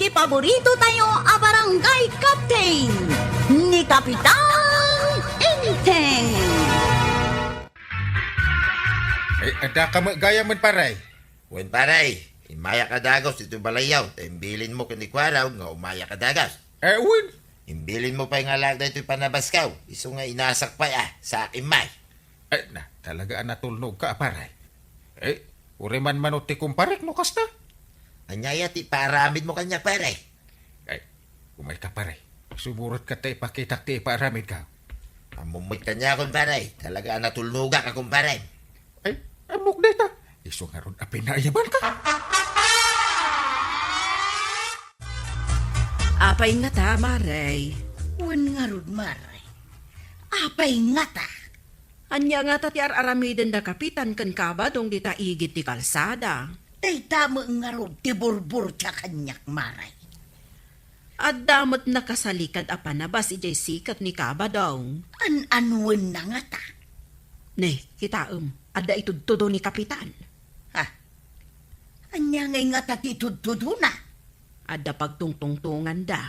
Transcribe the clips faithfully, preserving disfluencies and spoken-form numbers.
Ti paborito tayo a barangay captain, ni Kapitan Enteng. Ay, adda ka met gayam, pare. Wen, pare, immayak a dagus ditoy balayyo, ta imbilinmo ken ni Kuarog nga umayak a dagus. Eh, wen. Imbilinmo pay nga alaek daytoy panabasyo, isu nga inasak pay a, sa akin may. Eh, na, talaga a natulnog ka, pare. Eh, uray manmanot ti kumparek no kasta. Ania aya ti ipaaramidmo kaniak, pare? Ay, umay ka, pare. Sumurotka ta ipakitak ti ipaaramidka. Ammom met kaniak, kumpare. Talaga a natulnogak a kumpare. Ay, ammok dayta. Isu ngarud a pinaayabanka. Apay ngata, mare? Wen ngarud, mare. Apay ngata? Ania ngata ti ar-aramiden da Kapitan ken Kabadong dita igid ti kalsada? Dayta met ngarud ti burburtia kaniak, mare. Adda met nakasalikad a panabas idiay sikat ni Kabadong. An-anuenna ngata? Ne, kitaem, adda itudtudo ni Kapitan. Ha? Ania ngay ngata ti itudtudona? Adda pagtungtungtonganda.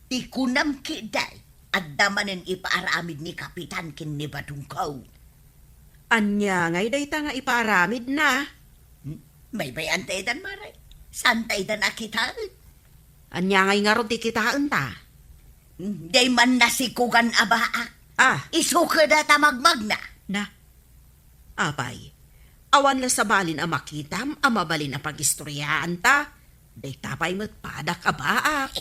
Ti kunam ketdi, adda manen ipaaramid ni Kapitan ken ni Badongko. Ania ngay dayta nga ipaaramidna? Hmm? Baybay-anta itan, mare. Saanta itan a kitaen? Ania ngay ngarud ti kitaenta? Hmm, diay mannasikogan a baak. Ah. Isu keda ta magmagna. Na, apay, awan la sabalin a makitam a mabalin a pagistoriaanta. Dayta pay met padak a baak.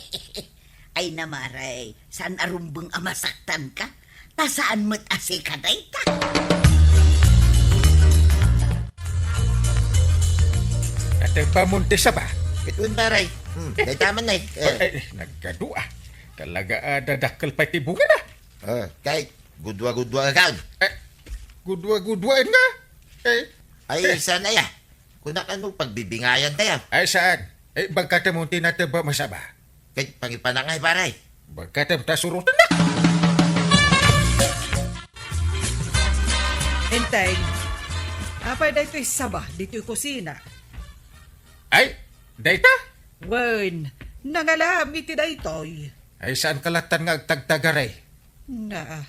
Ay na, mare, saan a rumbeng a masaktanka? Ta saan met a sika dayta. Ate Pamunti sa ba? Ket wen, pare. Hmm, dayta man, eh. Eh. Ay, nagadu, ah. Talaga, ah, dadakkel pay ti bunga na. Ah, kay, gudwa-gudwa ka. Eh, gudwa-gudwaen nga. Eh, ay, eh. Saan aya? Kunak, ano, pagbibingayan tayo? Ay, saan? Eh, bagkatem ti natebba masaba. Kay, pangipanak ngay, pare. Bagkatem ta surutenna. Enteng, apay daytoy saba ditoy kusina? Ay, dayta? Wen, nangalam iti daytoy. Ay, saan ka lattan nga agtagtagari? Na,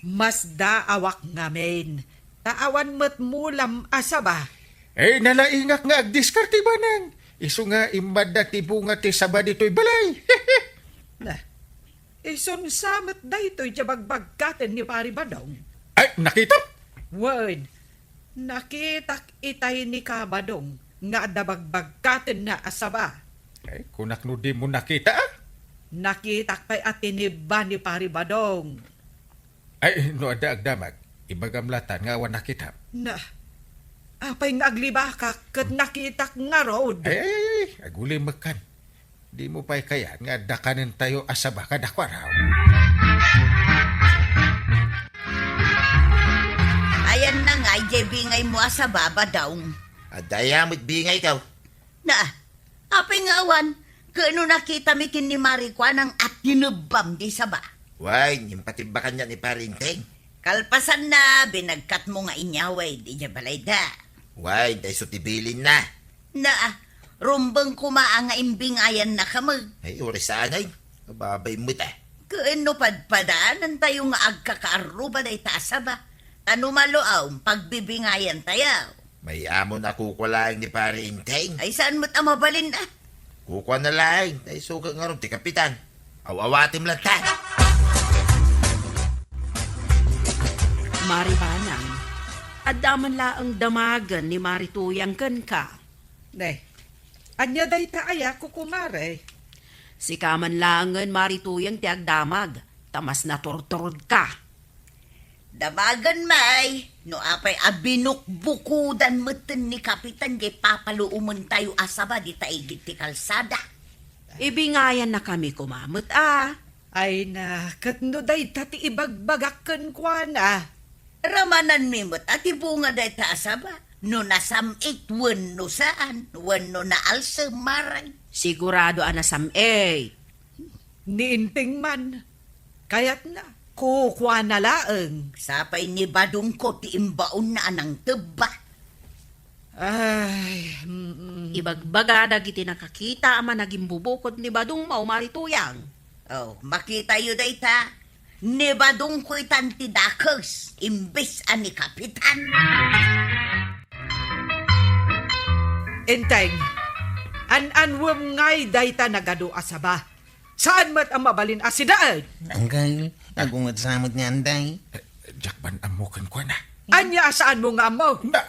masdaawak ngamin, ta awan met mulam a saba. Eh, nalaingak nga agdiskarte, Manang. Isu nga immadda ti bunga ti saba ditoy balay. Na, isun sa met daytoy ti bagbagkaten ni Pari Badong. Ay, nakitam? Wen, nakitak itay ni Kabadong nga adda bagbagkatenna a saba. Ay, kunak no dimo nakita, ah? Nakitak pay a tinibba ni Pari Badong. Ay, no adda agdamag, ibagam latan nga awan nakitam. Na, apay nga aglibakak ket nakitak ngarud? Ay, ay, ay, ay, agulimekkan. Dimo pay kayat nga adda kanentayo a saba kadakuada? Ayanna nga, idiay bingaymo a saba, Badong. Adda aya met bingayko? Na, apay nga awan, ket no nakitami ken ni Mari Kuanang a tinebbam ti saba? Wen, impatibba kaniak ni Pari Enteng. Kalpasanna, binagkatmo nga inyawid idiay balayda. Wen, ta isu ti bilinna. Na, rumbeng koma a nga imbingayannaka met. Ay, uray saan ay. Ababay met, ah. Ken no padpadanantayo nga agkakaarruba dayta a saba, ta no maluom, pagbibingayantayo. May amon a kukua laeng ni Pari Enteng. Ay, saan met a mabalin, ah? Kukuana laeng, ta isu ket ngarud ti kapitan. Aw-awatem latta. Mari Banang, adda man laeng damagen ni Mari Tuyang kenka. Ne, ania dayta aya, kukumare? Sika man laengen, Mari Tuyang, ti agdamag, ta mas naturturodka. Damagen, may, no apay a binukbukodan metten ni Kapitan diay papaluomentayo a saba dita igid ti kalsada. Ibingayannakami koma met a. Ay na, ket no dayta ti ibagbagak kenkuana. Ramananmi met a ti bunga dayta a saba, no nasam-it wenno saan, wenno naalsem, Mari. Sigurado a nasam-it. Ni Enteng man, kayatna, kukuana laeng. Sapay ni Badongko ti imbaonna a nangtebba. Ay, mm. Ibagbaga dagiti nakakita a managimbubukod ni Badong Maumari Tuyang. Oh, makitayo dayta. Ni Badongko itan ti dakes, imbes a ni Kapitan. Enteng, an-anwem ngay dayta nagadu a saba. Saan met a mabalin a sidaen? Angkel, agunget sa met nga antay. Eh, diak man ammo kenkuana. Ania a saanmo nga ammo? Na,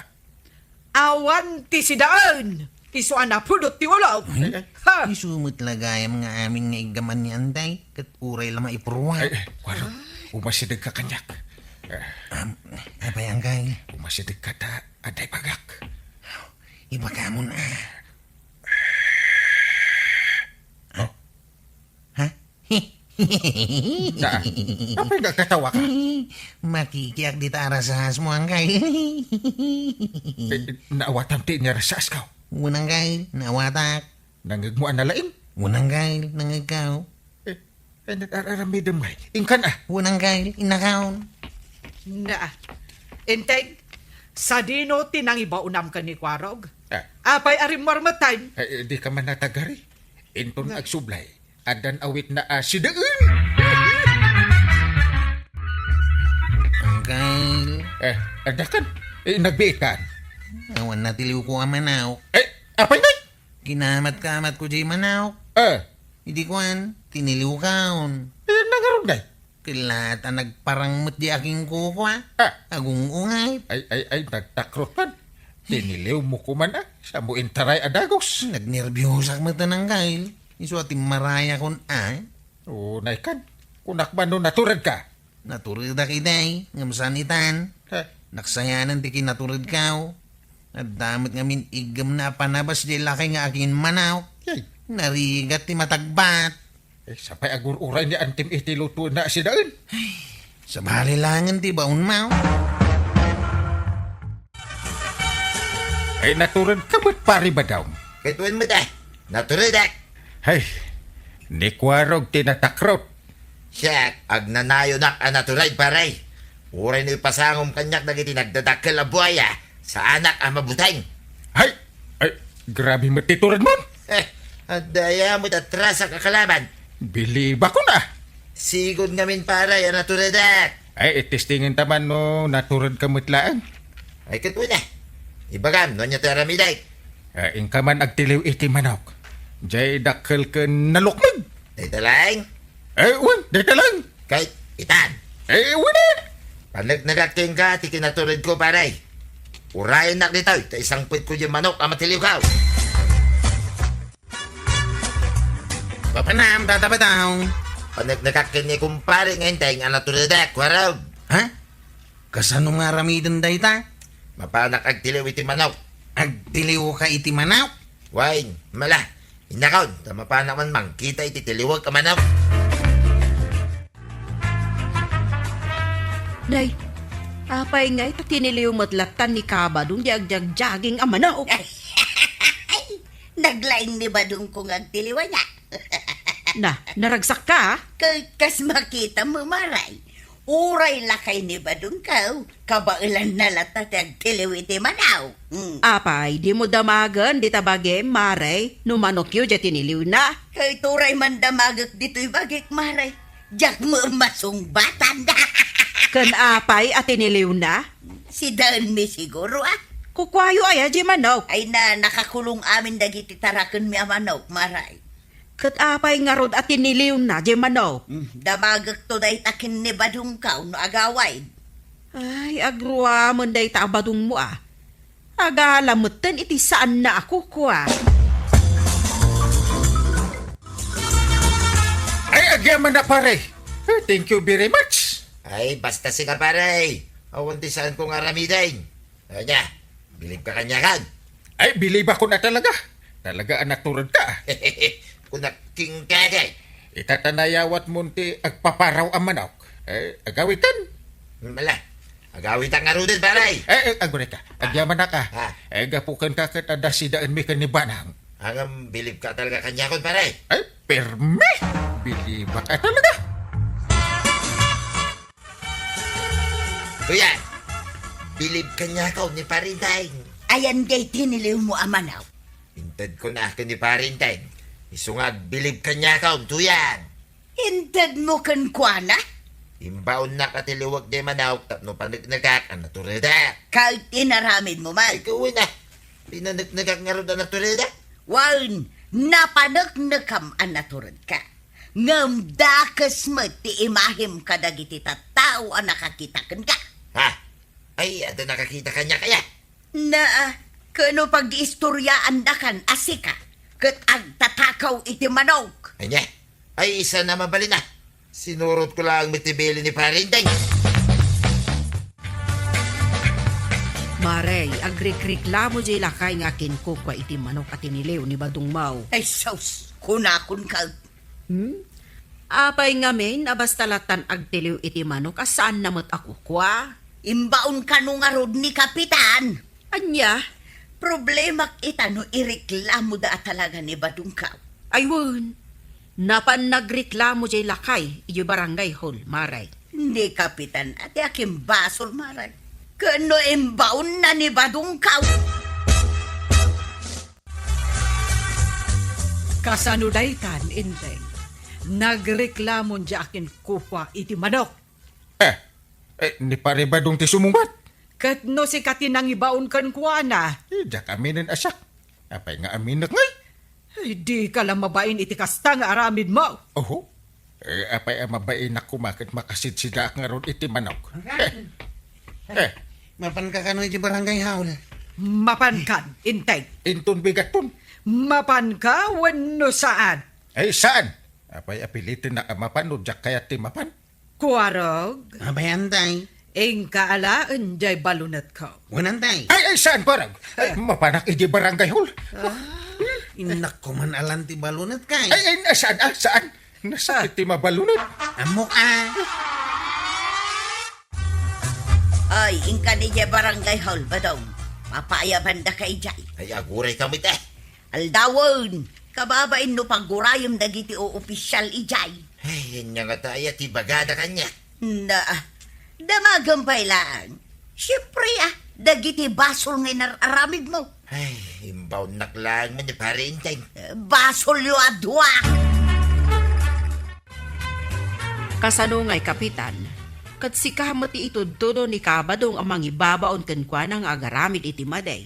Awan ti sidaen. Isu a napudot ti ulog. Ay, ay. Ha? Isu met la gayam nga amin nga iggaman ni Antay, ket uray la maipruwa. Ay, ay, Warog, umasidegka kaniak. Eh. Am, apay, Angkel? Umasidegka ta adda ibagak. Ibagamon, ah. Oh. Ha? Na, apay nga agkatawaka? Makikiak dita a rasasmo, Angkel. Eh, naawatam ti inyarasasko? Wen, Angkel, naawatak. Nangegmo a nalaing? Wen, Angkel, nangegko. Eh, eh, nag-ar-aramidem ngay. Inkan, ah. Wen, Angkel, innakon. Na, Enteng, sadino ti nangibaonam ken ni Kuarog? Ah. Apay a rimmuar metten? Eh, eh, dika man natagari. Inton agsublay, addan awitna a sidaen. Angkel. Eh, adda kan? Eh, nagbiit kan? Awan natiliwko a manok. Eh, apay ngay? Kinamat-kamatko jay manok. Eh. Idi kuan, tiniliwkon. Eh, nangarud ngay? Ket la ta nagparang met di akingkukua. Ah. Agung-ungay. Ay, ay, ay, nagtakrot man. Tiniliwmo koman, ah. Samo intaray a dagus. Nagnerbiosak met, Angkel. Isu a timmarayakon, ah. O, naikan. Kunak man no naturedka. Naturedak idi, ngem saan itan. Ha? Naksayanan ti kinaturedko. Adda met ngamin iggemna a panabas di lakay nga akin manok. Yay. Narigat ti matagbat. Eh, sapay agur-uray ni Antim iti lutoenna a sidaen. Ay, sabali langen ti baonmo. Ay, naturedka met, Pari Badong. Ket wen met, eh, naturedak. Hay, ni Kuarog ti natakrot. Siak, agnanayonak a natured, pare. Uray no ipasangom kaniak dagiti nagdadakkel a buaya, saanak a mabuteng. Hay! Ay, grabe met ti turedmon. Eh, adda aya met a trasak a kalaban. Bilibakon, ah. Sigud ngamin, pare, a naturedak. Ay, itestingen ta man no naturedka met laeng. Ay, ket wen, ah. Ibagam no ania ti aramidek. Eh, inka man agtiliw iti manok. Jay dakkel ken nalukmeg. Dayta laeng? Eh, wen, dayta laeng. Kay, itan. Eh, wen, eh. Paneknekak kenka ti kinaturedko, pare. Urayennak ditoy, ta isangpetko diay manok a matiliwko. Papanam, Tata Badong. Paneknekak ken ni kumpare nga Enteng a naturedak, Kuarog. Ha? Kasano nga aramiden dayta? Mapanak agtiliw iti manok. Agtiliwka iti manok? Wen, mala. Innakon, ta mapanak man mangkita iti tiliwek a manok. Nay, apay ngay ta tiniliw met lattan ni Kabadong di agjagjaging a manok? Naglaing ni Badongko nga agtiliw aya. Na, naragsakka, ah? Ka-, kas makitam, Maray. Uray lakay ni Badongko, kabaelanna latta ti agtiliw iti manok. Hmm. Apay, dimo damagen dita bagim, Maray, no manokyo diay tiniliwna? Kay turay man damagek ditoy bagik, Maray. Diak met masungbatan. Ken apay a tiniliwna? Sidaenmi siguro, ah. Kukuayo aya diay manok? Ay na, nakakulong amin dagiti tarakenmi a manok, Maray. Ket apay ngarud a tiniliwna diay manok? Hmm, damagekto dayta ken ni Badongko no agawid. Ay, agruamen dayta a Badongmo, ah. Agala metten iti saanna a kukua. Ay, agyamanak, pare. Eh, thank you very much. Ay, basta sika, pare. Awan ti saanko nga aramiden. Ania, bilibka kaniakan? Ay, bilibakon a talaga. Talaga a naturedka. Kunak kenka, eh. Ita ta nayawatmon ti agpaparaw a manok. Eh, agawitan. Mala, agawitan ngaruden, pare. Eh, eh, aguray ka. Agyamanak. Ah. Eh, gapu kenka ket adda sidaenmi ken ni Badong. Ngem bilibka talaga kaniakon, pare? Eh, permi. Bilibak a talaga. Kuya, bilib kaniako ni Pare Enteng. Ayan diay tiniliwmo a manok? Intedko na ken ni Pare Enteng. Isu nga agbilib kaniak, untoyan. Intedmo kenkuana? Imbaonnak a tiliwek diay manok tapno paneknekak a naturedak. Ket inaramidmo man? Ay, kawen a. Pinaneknekak ngarud a naturedak? Wen, napaneknekam a naturedka. Ngem dakes met ti imahem kadagiti tattao a nakakita kenka. Ha? Ay, adda nakakita kaniak aya? Naa, ket no pag-iistoriaandakan a sika ket agtatakaw iti manok. Ania? Ay, saan a mabalin a. Sinurotko laeng met ti bili ni Pare Enteng. Mare, agrikriklamo diay lakay nga akinkukua iti manok a tiniliw ni Badong Mau. Ay, sus, kunakon ka. Hmm? Apay ngamin a basta lattan agtiliw iti manok a saanna met a kukua? Imbaon kano ngarud ni Kapitan? Ania? Problemak ita no ireklamoda a talaga ni Badong Mau. Ay wen, napan nagreklamo diay lakay idiay barangay hall, Mare. Ni Kapitan a ti akimbasol, Mare. Ken no imbaonna ni Badong Mau? Kasano daytan, Enteng? Nagreklamon diay akinkukua iti manok. Eh, eh, ni Pare Badong ti sumungbat. Ket no sika ti nangibaon kenkuana? Eh, diak aminen a siak. Apay nga aminek ngay? Ay, dika la mabain iti kasta nga aramidmo. Oho. Eh, apay a mabainak koma ket makasidsidaak ngarud iti manok. Eh, eh. Mapanka kano iti barangay hall? Mapankan, Enteng. Inton bigatpon? Mapanka wenno saan? Ay, saan? Apay a pilitennak a mapan no diak kayat ti mapan? Kuarog. Apay, Enteng? Inka alaen diay balunetko. Wen, Enteng? Ay, ay, saan, Kuarog? Ay, mapanak idiay barangay hall. Ah, innak ko man alan ti balunetkay. Ay, ay, saan, ah, saan? Nasakit ti mabalunet. Ammok, ah. Ay, inkan idiay barangay hall, Badong. Papaayabandaka idiay. Ay, aguray kami, te. Aldawen, kababain no pagurayem dagiti oopisial idiay. Ay, ania ngata aya ti ibagada kaniak? Na, damagem pay laeng. Siempre, ah, dagiti basol nga inar-aramidmo. Ay, imbaonnak laeng man ni Pare Enteng. Eh, basolyo a dua. Kasano ngay, Kapitan? Ket sika met ti itudtudo ni Kabadong a mangibabaon kenkuana nga agaramid iti madi.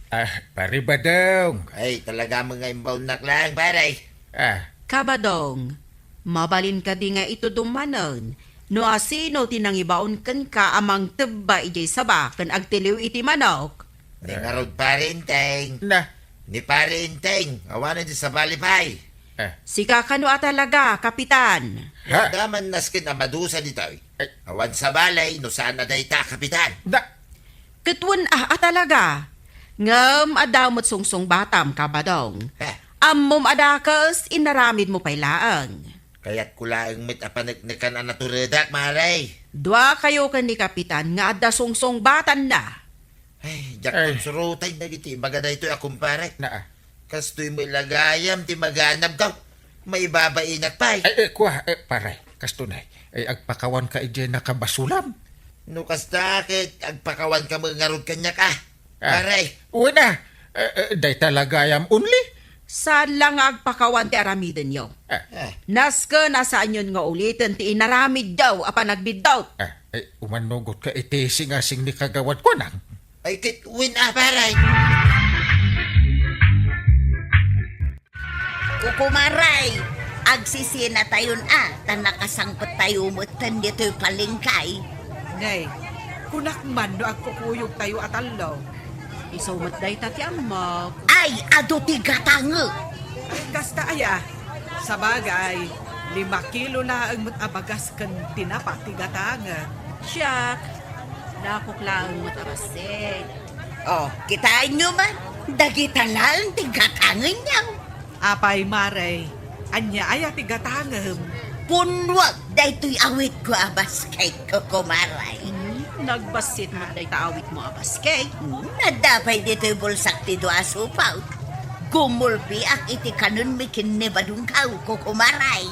Ah, Pare Badong. Ay, talaga nga imbaonnak laeng, pare. Ah. Kabadong, mabalin kadi nga itudom manen no asino ti nangibaon kenka a mangtebba idiay saba ken agtiliw iti manok? Ni ngarud, Pare Enteng. Na. Ni Pare Enteng, awanen ti sabali pay. Ah. Sika kano a talaga, Kapitan? Ha? Adda man nasken a madusa ditoy. Ay. Awan sabali no saan a dayta, Kapitan. Da. Ket wen a, a talaga. Ngem adda met sungsungbatam, Kabadong. Eh. Ammom a dakes, inaramidmo pay laeng. Kayatko laeng met a paneknekan a naturedak, Mare. Duakayo ken ni Kapitan nga adda sungsungbatanna. Ay, diak Ay. pansurotay dagiti ibaga daytoy a kumpare. Naa. Kastoy met la gayam ti maganabko. Maibabainak pay. Ay, eh, kua, eh, pare, kastoy nay. Ay, agpakawanka idiay nakabasolam. No kasta ket agpakawanka met ngarud kaniak, ah. Ah. Pare. Wen a. Eh, eh, dayta la gayam only. Saan la nga agpakawan ti aramidenyo. Ah. Ah. Nasken a saanyon nga uliten ti inaramidyo a panagbiddut. Ah, eh, umannugotka iti singasing ni Kagawad Kuanang. Ay, ket wen a, pare. Kukumaray, agsisinatayon a, ta nakasangpettayo metten ditoy palengke. Ngay, kunak man no agkukuyogtayo a tallo. Isu met dayta ti ammok. Ay, adu ti gatangek. Ay, kasta aya. Sabagay, lima kilo laeng met a bagas ken tinapa ti gatangek. Siak, dakok laeng met a bassit. Oh, kitaenyo man, dagita laeng ti gatangenyo. Apay, Mare, ania aya ti gatangem? Punnuak daytoy awitko a basket, Kukumaray. Hmm, nagbassit met dayta awitmo a basket. Hmm, adda pay ditoy bulsak ti dua a supaw. Gumulpiak iti kanenmi ken ni Badong Mau, Kukumaray.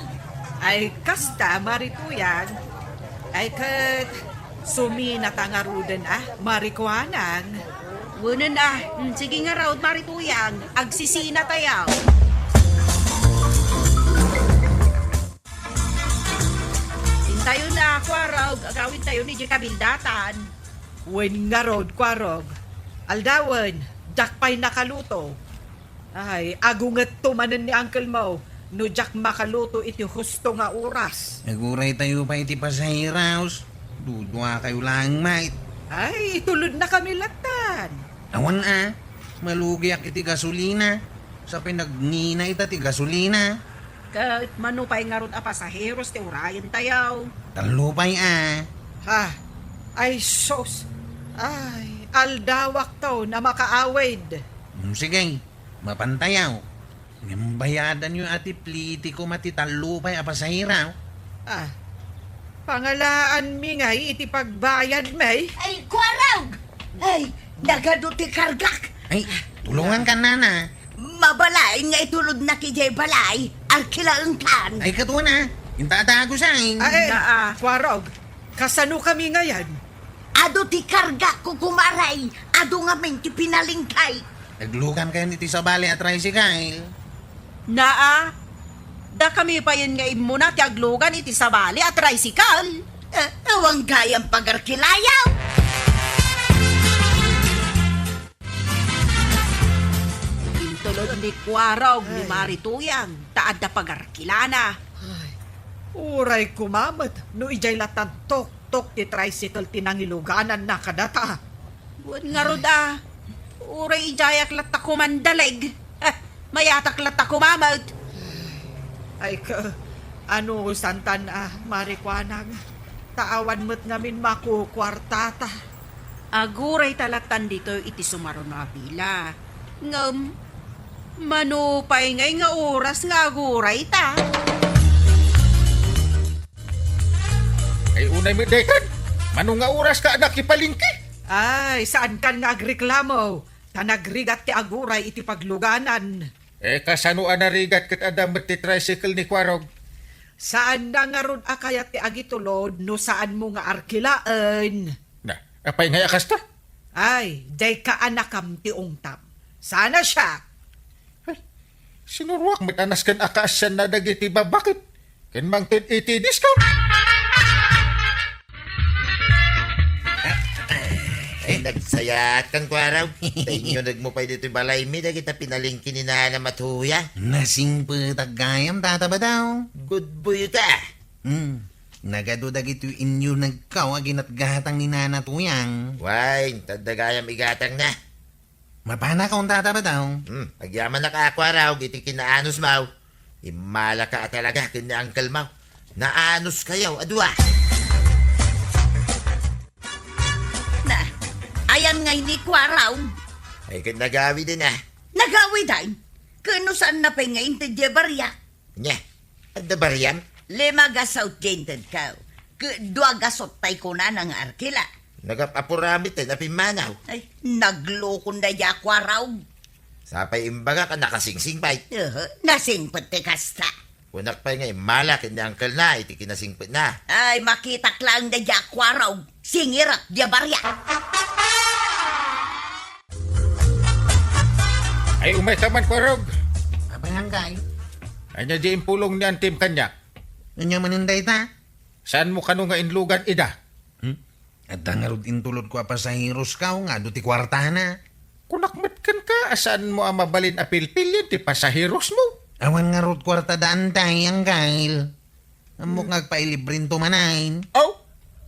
Ay, kasta, Mare Tuyang. Ay, ket, suminata ngaruden a, Mare Kuanang. Wenno a, hmm, sige ngarud, Mari Tuyang, agsisina tayo. Intayo na, Kuarog, agawid tayo ni Jay kabildatan. Wen ngarud, Kuarog. Aldawen, diak pay nakaluto. Ay, agungetto manen ni uncle mo no diak makaluto iti husto nga oras. Aguray tayo pay iti pasaheros. Dudua kayo lang, mate. Ay, itulod na kami latan. Awan a, malugiak iti gasolina. Sa pinagnina ita ti gasolina. Ket mano pay ngarud a pasaheros ti urayen tayo? Tallo pay a. Ha? Ay, sus! Ay, aldawak to na makaawid. Hmm, sige, mapan tayo. Ngem bayadan yo a ti pliti ko mati tallo pay a pasahero. Ah, pangalaanmi ngay iti pagbayad, may? Ay, Kuarog! Ay, nagadu ti kargak! Ay, tulungan ka, nana. Mabalain nga itulod na ki jay balay, arkilaen kan. Ay, katuan a. Intatago sa akin. Ay, Naa. Kuarog, kasano kami ngayan? Adu ti karga ko, kumaray. Adu ngamin ti pinalingkay. Naglugan kayo iti sabali a tricycle. Naa, da kami payen nga immuna ti aglugan iti sabali a tricycle. Eh, awan gayam pagarkilayaw. Intulod ni Kuarog ni Ay. Mari Tuyang, ta adda pagarkilana. Ay, uray kumamet no ijay latan tuktok ti tricycle ti nangilugananna kadata. Wen ngarud a, uray ijayak latta kumandaleg. Eh, mayatak latta kumamet. Ay, ka, ano, santan a, Mari Kuanang, ta awan met ngamin makukuartata. Aguray ta lattan ditoy iti sumaruno a bila. Ngem, mano pay ngay nga oras nga aguray ta? Ay, unay met daytan. Mano nga oras ka a nakipalingki? Ay, saan kan nga agreklamo? Ta nagrigat ti aguray iti pagluganan. Eh, kasano a narigat ket adda met ti tricycle ni Kuarog? Saan na ngarud a kayat ti agitulod no saan mo nga arkilaen? Na, apay ngay a kasta? Ay, dayka a nakam ti ungtam. Sana siak. Ay, sinuruak met a nasken a kaasianna dagiti babakit. Ken mangted iti discount. Ay, nagsayaat kan Kuarog. Inyo nagmo pay ditoy balaymi dagita pinalingki ni Nana Matuya. Nasingpetak gayam, Tata Badaw. Good boy ta. Hmm. Nagadu dagitoy inyo nagkaw a ginatgatang ni Nana Tuyang. Way, tadda gayam igatang na. Mapanak, Tata Badaw. Hmm, agyamanak a, Kuarog, iti kinaanusmaw. Immalaka a talaga ken ni uncle maw. Naanus kayo a dua. Na, ayan ngay ni Kuarog. Ay, ket nagawiden a. Nagawiden? Ken no saan na pay nga inted diay bariak? Nya, adda bariam? Lima gasut ti intedko. Ket dua gasut tay kunana nga arkila. Nagap-apurami ti napimmanaw. Ay, naglukon daydiay a Kuarog. Sapay imbagak a nakasingsing pay. Aha, nasingpet ti kasta. Kunak pay nga immala ken ni uncle na iti kinasingpetna. Ay, makitak laeng daydiay a Kuarog. Singirak diay bariak. Ay, umayka man, Kuarog. Apay ngay? Ania diay impulong ni antim kaniak? Ania manen dayta? Saanmo kano nga inlugan ida? Hmm? Adda ngarud intulodko a pasaheros kaw nga adu ti kuartana. Kunak met kenka a saanmo a mabalin a pilpilian ti pasaherosmo? Awan ngarud kuarta da antay, Angkel. Ammok nga agpailibrento manen. Aw!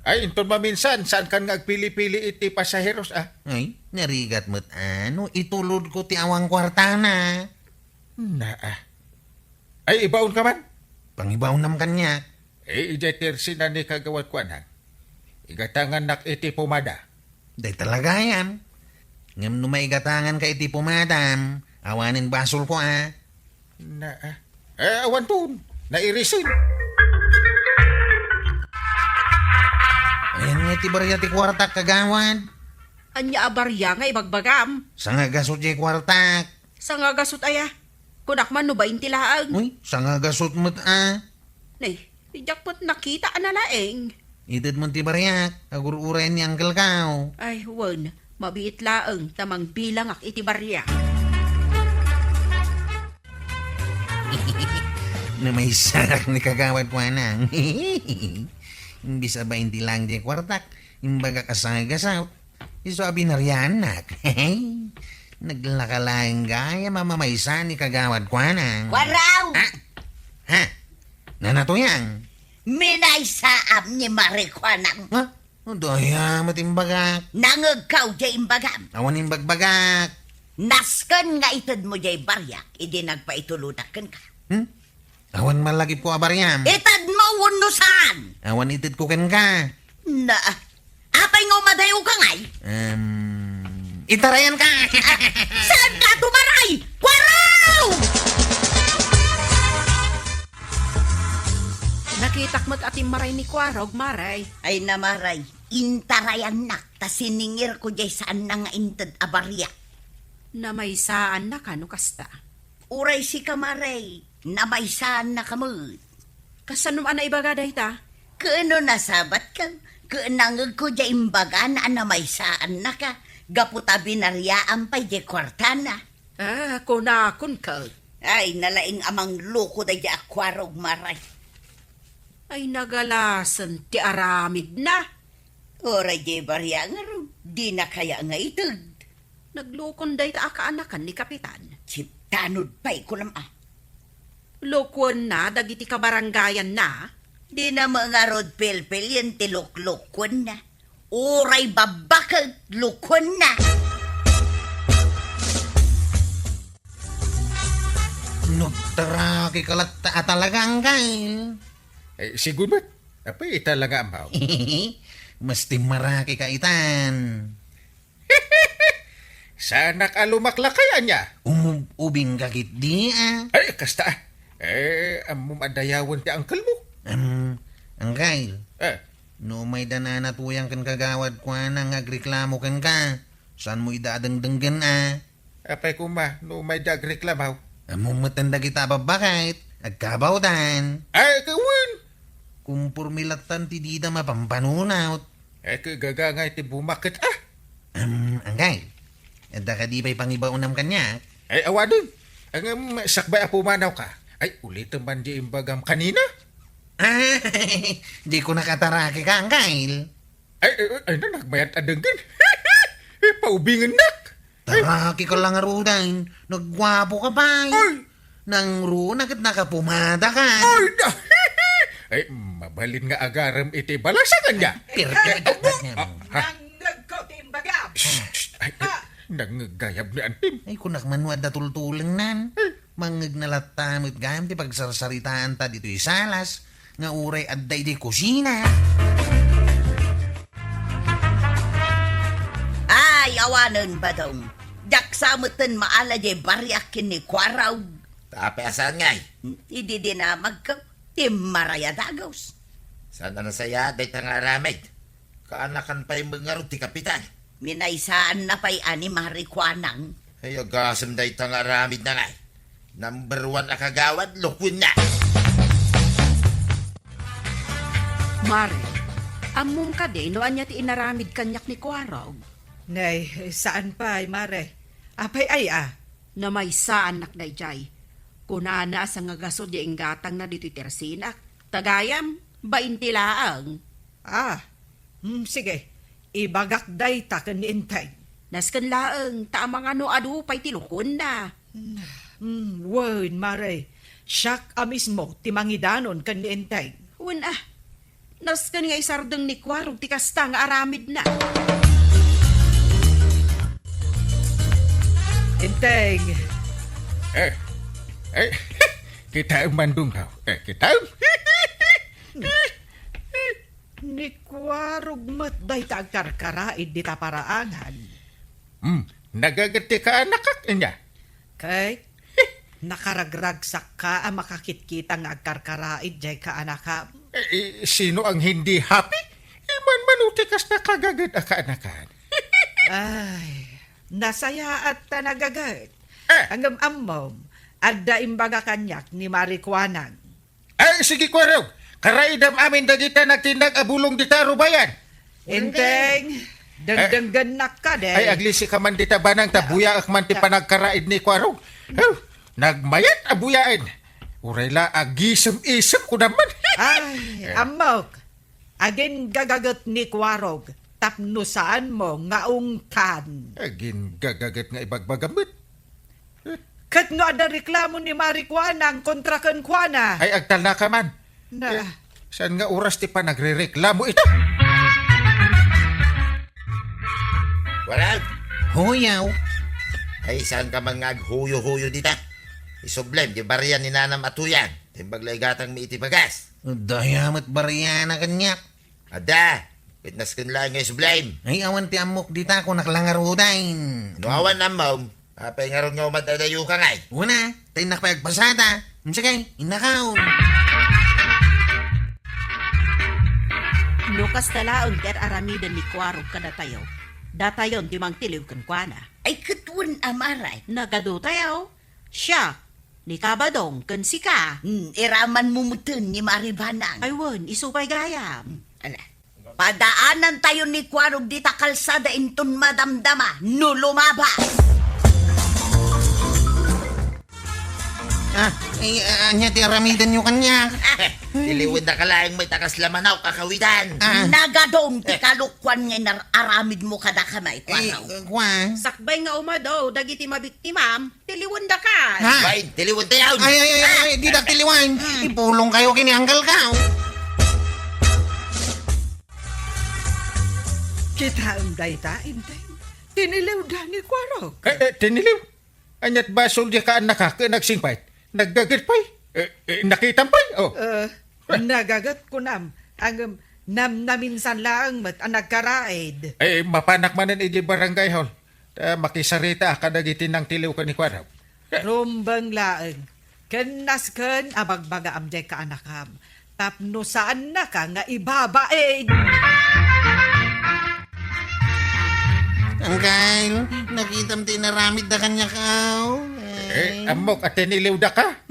Ay, inton maminsan, saankan nga agpili-pili iti pasaheros, a? Ay, narigat met, a, no itulodko ti awan kuartana. Naa. Ay, ibaonka man? Pangibaonnam kaniak. Eh, idiay tersina ni Kagawad Kuanang. Igatangannak iti pomada. Dayta la gayam. Ngem no maigatanganka iti pomadam, awanen basolko, a. Na, a. Eh, awanton. Nairisin. Ayan nga iti baria ti kuartak, Kagawad. Ania a baria nga ibagbagam? Sangagasut diay kuartak. Sangagasut aya? Kunak man no bainti laeng. Uy, sangagasut met, a. Nay, diak met nakita a nalaeng. Ited man ti bariak, agur-uray ni Uncle Kao. Ay, wen. Mabiit laeng ta mangbilangak iti bariak. Namaysaak ni Kagawad Kuanang. Imbis a bain ti laeng ti kuartak, imbagak a sangagasaw. Isu a binariannak. Naglaka laeng gayam a mamaysa ni Kagawad Kuanang. Kuaraw! Ah? Ha? Nanatuyang? Minaysaam ni Mari Kuanang. Ha? Dayta met imbagak. Nangegkaw diay imbagam. Awan imbagbagak. Nasken nga itedmo diay bariak idi nagpaitulodak kenka. Hmm? Awan malagipko a bariam. Itedmo wenno saan? Awan itedko kenka. Na, apay nga umadayoka ngay? Em, itarayanka. Ah, saanka tumaray? Kuaraw! Nakitak met a timmaray ni Kuaraw, Mare. Ay na, Mare, intarayannak ta siningirko diay saanna nga inted a bariak. Namaysaannaka no kasta. Uray sika, Mare, namaysaannaka met. Kasano a naibaga dayta? Ket no nasabatka, ket nangegko diay imbagana a namaysaannaka, gapu ta binariaam pay diay kuartana. Ah, kunakon ket. Ay, nalaing a mangloko daydiay a Kuaraw, Mare. Ay, nagalasen ti aramidna. Uray diay bariak ngarud, dina kaya nga ited. Naglukon dayta a kaanakan ni Kapitan. Siptanod pay kunam a. Lukuenna dagiti kabarangayanna. Dina met ngarud pilpilien ti luklukuenna. Uray babbaket, lukuenna. Nagtarakika latta a talaga, Anggail. Eh, sigun met. Apay ita la nga ammo? Mas timmarakika itan. Saanak a lumaklakay ania? Umub-ubingka ketdi a. Ay, kasta a. Eh, ammom a dayawen ti angkelmo? Em, Anggail. Eh. No umayda nanatuyang ken Kagawad Kuanang nga agreklamo kenka, saanmo ida a dengdenggen a. Apay koma, no umayda agreklamo? Ammom met dagita a babbaket, agkabawdan. Ay, kawen! Kumporme lattan ti dida mapampanunot. Ay, kagagangay ti bumaket, ah! Em, Anggail, adda kadi pay pangibaonam kaniak? Ay, awanen. Ngem, sakbay a pumanawka. Ay, ulitem man di imbagam kanina. Ah, di ko nakatarakika, Anggail. Ay, ay, ay, na, nagmayat a denggen. Paubingennak. Tarakika la ngaruden. Nagguapoka pay. Ay. Nangruna ket nakapumadaka. Ay, da. Ay, mabalin nga agarem iti balasangan niya. Pirti, ay, pirti, ah, ah. Nangngegko ti imbagam. Shh, shh, ay, ay, ah. Nangngeg gayam ni Antim. Ay, kunak man no adda tultulengnan. Ay. Mangngegna latta met gayam ti pagsarsaritaanta ditoy salas nga uray adda idiay kusina. Ay, awanen, Badong. Diak sa metten maala diay bariak ken ni Kuaraw. Ta apay a saan ngay? Idi dinamagko, timmaray a dagus. Saan a nasayaat dayta nga aramid? Kaanakan pay met ngarud ti kapitan. Minaysaanna pay a ni Mari Kuanang. Ay, agasem dayta nga aramidna ngay. Number one a kagawad, lukuenna. Mare, ammom kadi no ania ti inaramid kaniak ni Kuarog? Nay, saan pay, Mare. Apay aya? Namaysaannak daydiay. Kunana a sangagaso diay inggatangna ditoy tersinak. Ta gayam, bain ti laeng. Ah, hmm, sige. Ibagak dayta ken ni Enteng. Nasken laeng, ta amangan no adu pay ti lukuenna. Hmm, wen, Mare. Siak a mismo ti mangidanon ken ni Enteng. Wen a, nasken nga isardeng ni Kuarog ti kasta nga aramidna. Enteng. Eh, eh, kitaem, Mandung, daw. Eh, kitaem. Ni Kuarog met dayta agkarkaraid dita paraangan. Hmm, nagaget ti kaanakak, ania? Kay, nakaragragsakka a makakitkita nga agkarkaraid jay kaanakam. Eh, eh, sino ang hindi happy? Iman man ti kasta kagaget a kaanakan. Ay, nasayaat ta nagaget. Eh. Ngem ammom, adda imbaga kaniak ni Mari Kuanang. Ay, sige, Kuarog. Karaidam amin dagita nagtindag a bulong dita rubayan. Enteng, Dengdenggennak kadi. Ay, aglisi ka man dita, banang, ta buyaak man ti panagkaraid ni Kuarog. Huh, nagmayat a buyaen. Uray la agisem-isem ko naman. Ay, ammok. Agin gagaget ni Kuarog tapno saanmo nga ungtan. Agin gagaget nga ibagbagam met. Ket no adda reklamo ni Mari Kuanang kontra kenkuana? Ay, agtalna ka man. Na. Eh, saan nga oras ti panagrereklamo ita? Warag! Huyaw! Ay, saan ka man nga aghuyo-huyo dita? Isublem, di barian ni nanam a tuyang. Timbag la igatangmi iti bagas. Daya met bariana kaniak. Adda, fitness ken laeng nga isublem. Ay, awan ti ammok dita, kunak la ngaruden. No awan ammom, apay ngarud nga umadadayo ka ngay? Wana, ta innak pay agpasada. Sige, innakaw. No kasta laeng ti ar-aramiden ni Kuarog kadatayo, datayon ti mangtiliw kenkuana. Ay, ket wen a, Maray. Nagadu tayo. Siak, ni Kabadong ken sika. Hmm, iramanmo metten ni Mari Banang. Ay wen, isu pay gayam. Hmm, ala. Padaanantayo ni Kuarog dita kalsada inton madamdama no lumabas. Ah, ay, ah, ania ti aramidenyo kaniak? Tiliwendaka laeng met a kasla manaw kakawidan. Ah. Nagadun ti kalokuan nga inar-aramidmo kadakami, Kuarog. Eh, kua? Sakbay nga umadaw dagiti mabiktimam, tiliwendaka. Ha? Bain, tiliwentayon. Ay, ay, ay, ay, didak tiliwen. Ipulongkayo ken ni anggalkaw. Kitaem dayta, Enteng. Tiniliwda ni Kuarog. Eh, eh, tiniliw? Ania't basol diay kaannaka ken nagsingpet? Naggaget pay? Eh, eh, nakitam pay? Oh. Eh, nagaget kunam. Ngem namnaminsan laeng met a nagkaraid. Eh, mapanak manen idiay barangay hall. Ta makisaritaak kadagiti nangtiliw ken ni Kuarog. Rumbeng laeng. Ken nasken a bagbagaam diay kaanakam tapno saannaka nga ibabain. Angkel, nakitam ti inaramidda kaniak, aw? Eh, ammok a tiniliwdaka.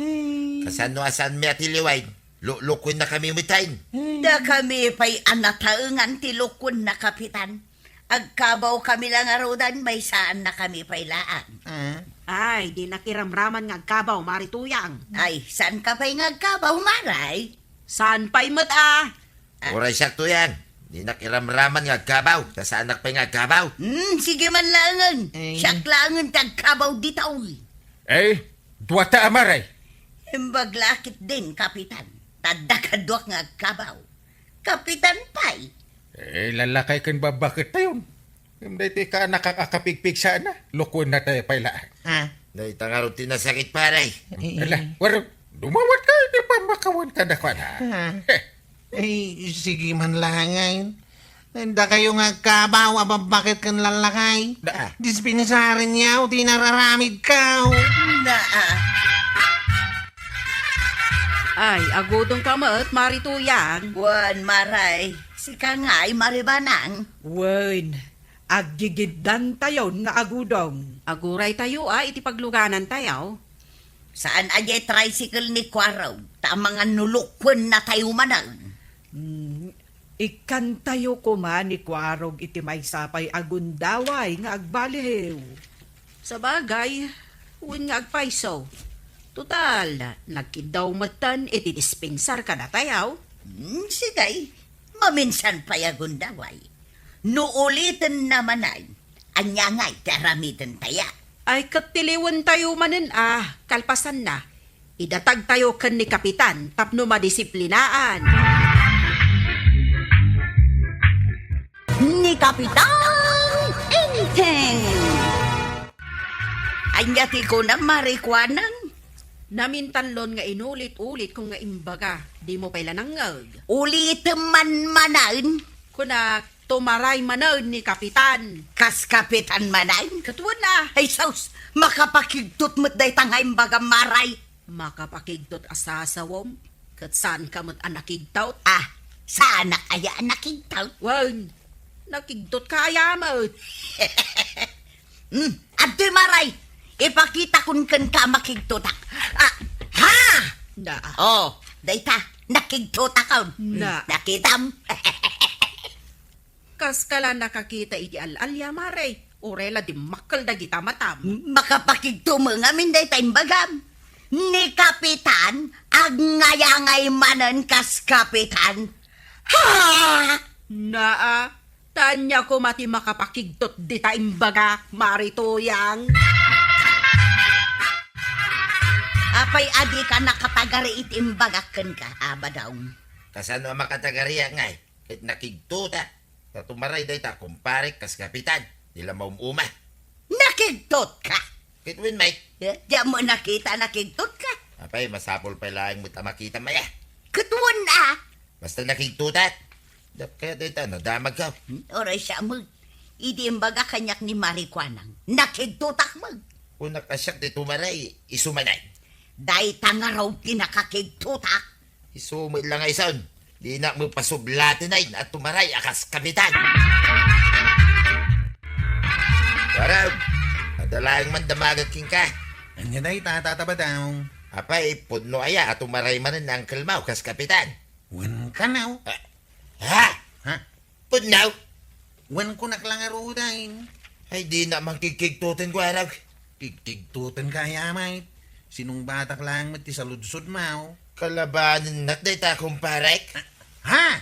Kasano a saanmi a tiliwen? Lu-, lukuennakami metten. Dakami pay a nataengan ti lukuenna, Kapitan. Agkabawkami la ngaruden, maysaannakami pay laeng. Ah? Ay, dinak iramraman nga agkabaw, Mari Tuyang. Ay, saanka pay nga agkabaw, Maray? Saan pay met a? Ah. Uray siak, Tuyang. Dinak iramraman nga agkabaw, ta saanak pay nga agkabaw. Hmm, sige man laengen. Ay. Siak laengen ti agkabaw ditoy. Eh, duata a, Maray. Imbag la ketdin, Kapitan. Ta adda kaduak nga agkabaw. Kapitan pay. Eh, lallakay ken babbakettayon. Ngem daytoy kaanakak a kapigpigsaanna, lukuennatayo pay laeng. Ha? Dayta ngarud ti nasakit, pare. Eh, ala, eh. Waro, dumawat ka iti pammakawan kadakuada. Ha? Eh. Eh, sige man laeng. Dakayo nga agkabaw a babbaket ken lallakay. Da. Dispensarinyo ti inararamidko. Da. Ay, agudongka met, Mari Tuyang. Wen, Maray. Sika ngay, Mari Banang. Wen, aggigiddantayon nga agudong. Aguraytayo a iti pagluganantayo. Saan a diay tricycle ni Kuarog, ta amangan no lukuennatayo manen. Hmm, ikkantayo koma ni Kuarog iti maysa pay a gundaway nga agbaliw. Sabagay, wen nga agpayso. Total, nagkiddaw metten iti dispensar kadatayo. Hmm, sige, maminsan pay a gundaway. No ulitenna manen, ania ngay ti aramidentayo? Ay, ket tiliwentayo manen a, kalpasanna, idatagtayo ken ni Kapitan tapno madisiplinaan. Ni Kapitan Enteng. Ania ti kunam, Mari Kuanang? Namintanlon nga inulit-ulitko nga imbaga, dimo pay la nangngeg. Ulitem man manen. Kunak, tumaray manen ni Kapitan. Kas Kapitan manen? Ket wen a. Ay sus, makapakigtot met dayta nga imbagam, Maray. Makapakigtot a sasawem, ket saanka met a nakigtot? Ah, saanak aya a nakigtot? Wen, nakigtotka aya met. Hmm, adtoy, Maray. Ipakitakon kenka a makigtotak. Ah, ha! Na. Oh, dayta, nakigtotakon. Na. Nakitam? Kaskala nakakita iti al-alia, Mare. Uray la dimmakkel dagita matam. Makapakigto met ngamin dayta imbagam. Ni Kapitan, agngayangay manen kas Kapitan. Ha! Naa, ta ania koma ti makapakigtot dita imbaga, Mare Tuyang? Apay a dika nakatagari iti imbagak kenka, a, Badong? Kasano a makatagariak ngay? Ket nakigtotak. Ta tumaray dayta, kumparek, kas Kapitan, di la maum-uma. Nakigtotka? Ket wen, Mike. Eh, diak met nakita a nakigtotka. Apay, masapul pay laeng met a makitam aya. Ket wen a. Basta nakigtotak. Dapket dayta, nadamagka. Hmm, uray siak met. Idi imbaga kaniak ni Mare Kuanang, nakigtotak met. Kunak a siak ti tumaray, isu manen. Dayta ngarud ti nakakigtotak. Isu met la nga isun. Dinak met pasublaten a tumaray a kas Kapitan. Warag, adda laeng man damagak kenka. Ania dayta, Tata Badong? Apay, pudno aya a tumaray manen ni Uncle Mao kas Kapitan? Wen kano. Ah, ha? Ha? Pudno? Wen kunak la ngaruden. Ay, dinak man kigkigtoten, Warag. Kigkigtotenka aya met. Sinungbatak laeng met ti saludsodmo. Kalabanennak dayta, kumparek. Ha?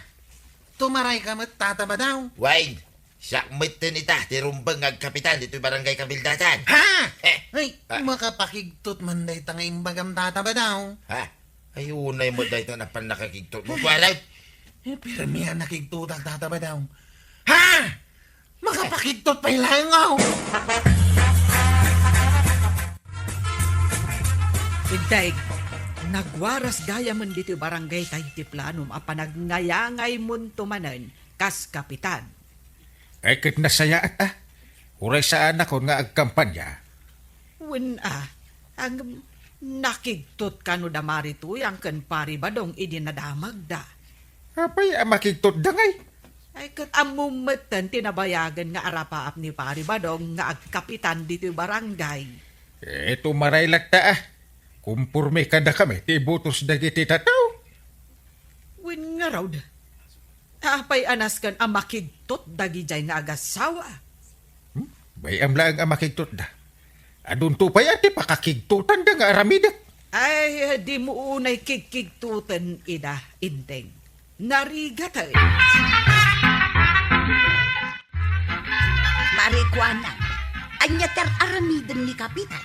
Tumarayka met, Tata Badong? Wen, siak metten ita ti rumbeng nga agkapitan ditoy barangay Kabildatan. Ha? Eh. Ay, ah, makapakigtot man dayta nga imbagam, Tata Badong. Ha? Ay, unay met dayta napan nakakigtot mo, Warag. Eh, pirmi a nakigtotak, Tata Badong. Ha? Makapakigtot pay laeng, aw! Integ, nagwaras gayamen ditoy barangaytayo ti planom a panagngayangaymon to manen kas kapitan. Ay, ket nasayaat a. Uray saanakon nga agkampanya. Wen a, ngem nakigtot kano da Mare Tuyang ken Pari Badong idi nadamagda. Apay a makigtotda ngay? Ay, ket ammom metten ti nabayagen nga arapaap ni Pari Badong nga agkapitan ditoy barangay. Eh, tumaray latta a. Komporme kadakami ti ibotos dagiti tattao. Wen ngarud, apay a nasken a makigtot dagidiay nga agassawa? Hmm? Bay-am laeng a makigtotda. Adunto pay a ti pakakigtotanda nga aramidek. Ay, dimo unay kigkigtoten ida, Inteng. Narigaten. Mare Kuana, ania ti ar-aramiden ni Kapitan?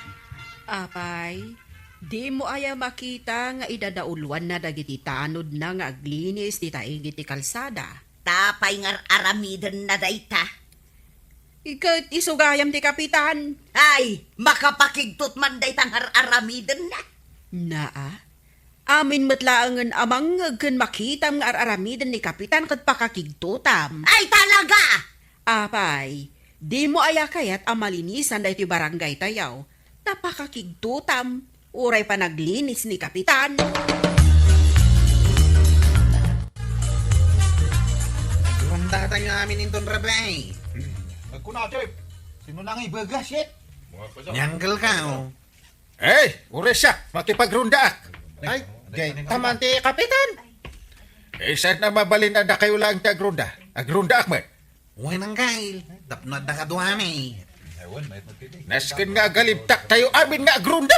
Apay, dimo aya makita nga idadauluanna dagiti tanodna nga aglinis dita iti kalsada? Ta apay nga ar-aramidenna dayta? Ket isu gayam ti kapitan. Ay, makapakigtot man dayta nga ar-aramidenna. Naa, amin met laengen a mangngeg ken makitam nga ar-aramiden ni kapitan ket pakakigtotam. Ay, talaga! Apay, dimo aya kayat a malinisan daytoy barangaytayo? Ta pakakigtotam, uray panaglinis ni kapitan. Agrundatayo amin inton rabii. Nagkuna, Chef. Sino na nga ibaga, shit? Ni Uncle ka, oh. Hey, uray siak, makipagrundaak. Ay, dayta man ti kapitan. Eh, saan na mabalin a dakayo laeng ti agrunda? Agrundaak met. Wen, Uncle, tapno adda kaduami. Nasken nga agalibtak tayo amin nga agrunda.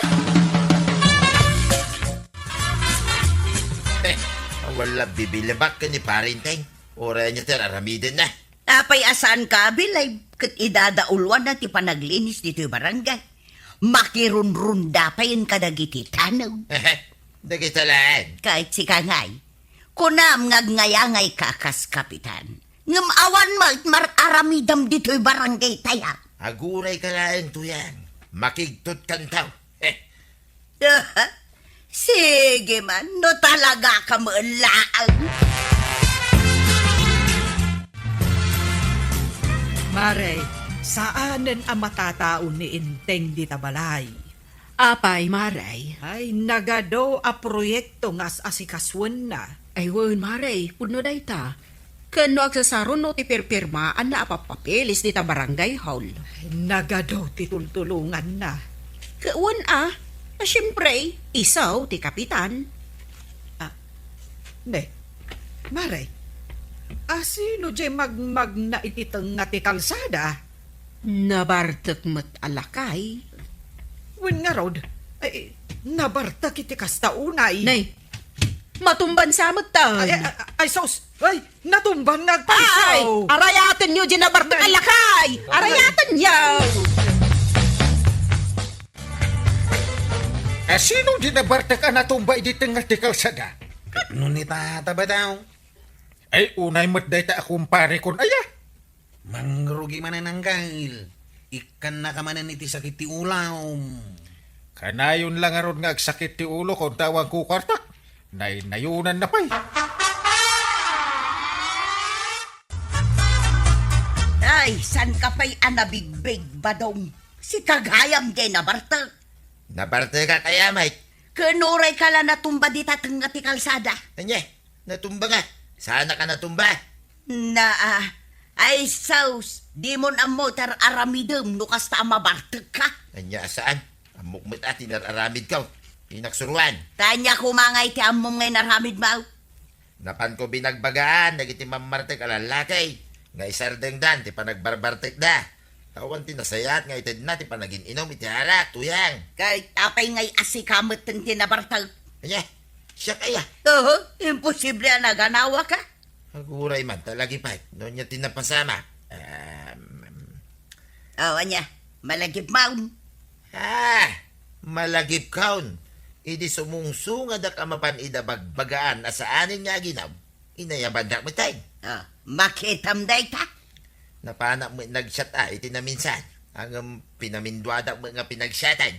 Eh, wala bibilibak ken ni Parinteng. Uray ania ti ar-aramidenna. Apay a saanka a bilay ket idadauluanna ti panaglinis ditoy barangay? Makirunrunda payen kadagiti tanaw. Dagita laeng. Ket sika ngay, kunam nga agngayangayka kas kapitan. Ngem awan met mar-aramidem ditoy barangaytayo. Agurayka laeng, Tuyang. Makigtotkanto. Heh. Sige man, no talagaka met laeng. Mare, saanen a matatao ni Inteng dita balay. Apay, Mare? Ay, nagadu a proyekto nga as-asikasuenna. Ay, wen, Mare, pudno dayta. Ken no agsasaruno ti pirpirmaanna a pappapeles dita barangay hall. Ay, nagadu ti tultulonganna. Ket wen a, a, siempre, isu ti kapitan. Ah, ne, Mare, Asino diay magmagna iti tengnga ti kalsada? Nabartek met a lakay. Wen ngarud, ay, nabartek iti kasta unay. Nay, matumban sa met tan. Ay, ay, ay, ay, sus! Ay, natumban nga agpayso! Ay, arayatenyo diay nabartek a lakay! Arayatenyo! Asino diay nabartek a natumba idi tengnga ti kalsada? Ket no ni Tata Badaw? Ay, unay met dayta a kumparekon aya. Mangrugi manen, Angkel. Ikkannaka manen iti sakit ti ulom. Kanayon la ngarud nga agsakit ti ulokon ta awan kukuartak. Naynayonanna pay. Ay, saanka pay a nabigbig, Badong? Sika gayam diay nabartek. Nabartekak aya met? Ken urayka la natumba dita tengnga ti kalsada. Ania? Natumba nga? Saanak a natumba? Na, ah, ay sus, dimon ammo ti ar-aramidem no kasta a mabartekka. Ania a saan? Ammok met a ti nar-aramidko. Innak suroan. Ta ania koma nga iti ammom nga inaramidmo? Napanko binagbagaan dagiti mammartek a lallaki nga isardengdan ti panagbarbartekda. Awan ti nasayaat nga itedna ti panagin-inom iti arak, Tuyang. Ket apay ngay a sika metten ti nabartek? Ania? Siak aya? Oo, imposible a naganawaka. Aguray man ta lagipay no ania ti napasamak. Em, Aw, ania? Malagipmon? Ah, malagipkon. Idi sumungsungadak a mapan ida bagbagaan a saanen nga aginum, inayabandak metten. Ah, makitam dayta? Napanak met nag-chat a iti naminsan, ngem pinaminduadak met nga pinagsiatan.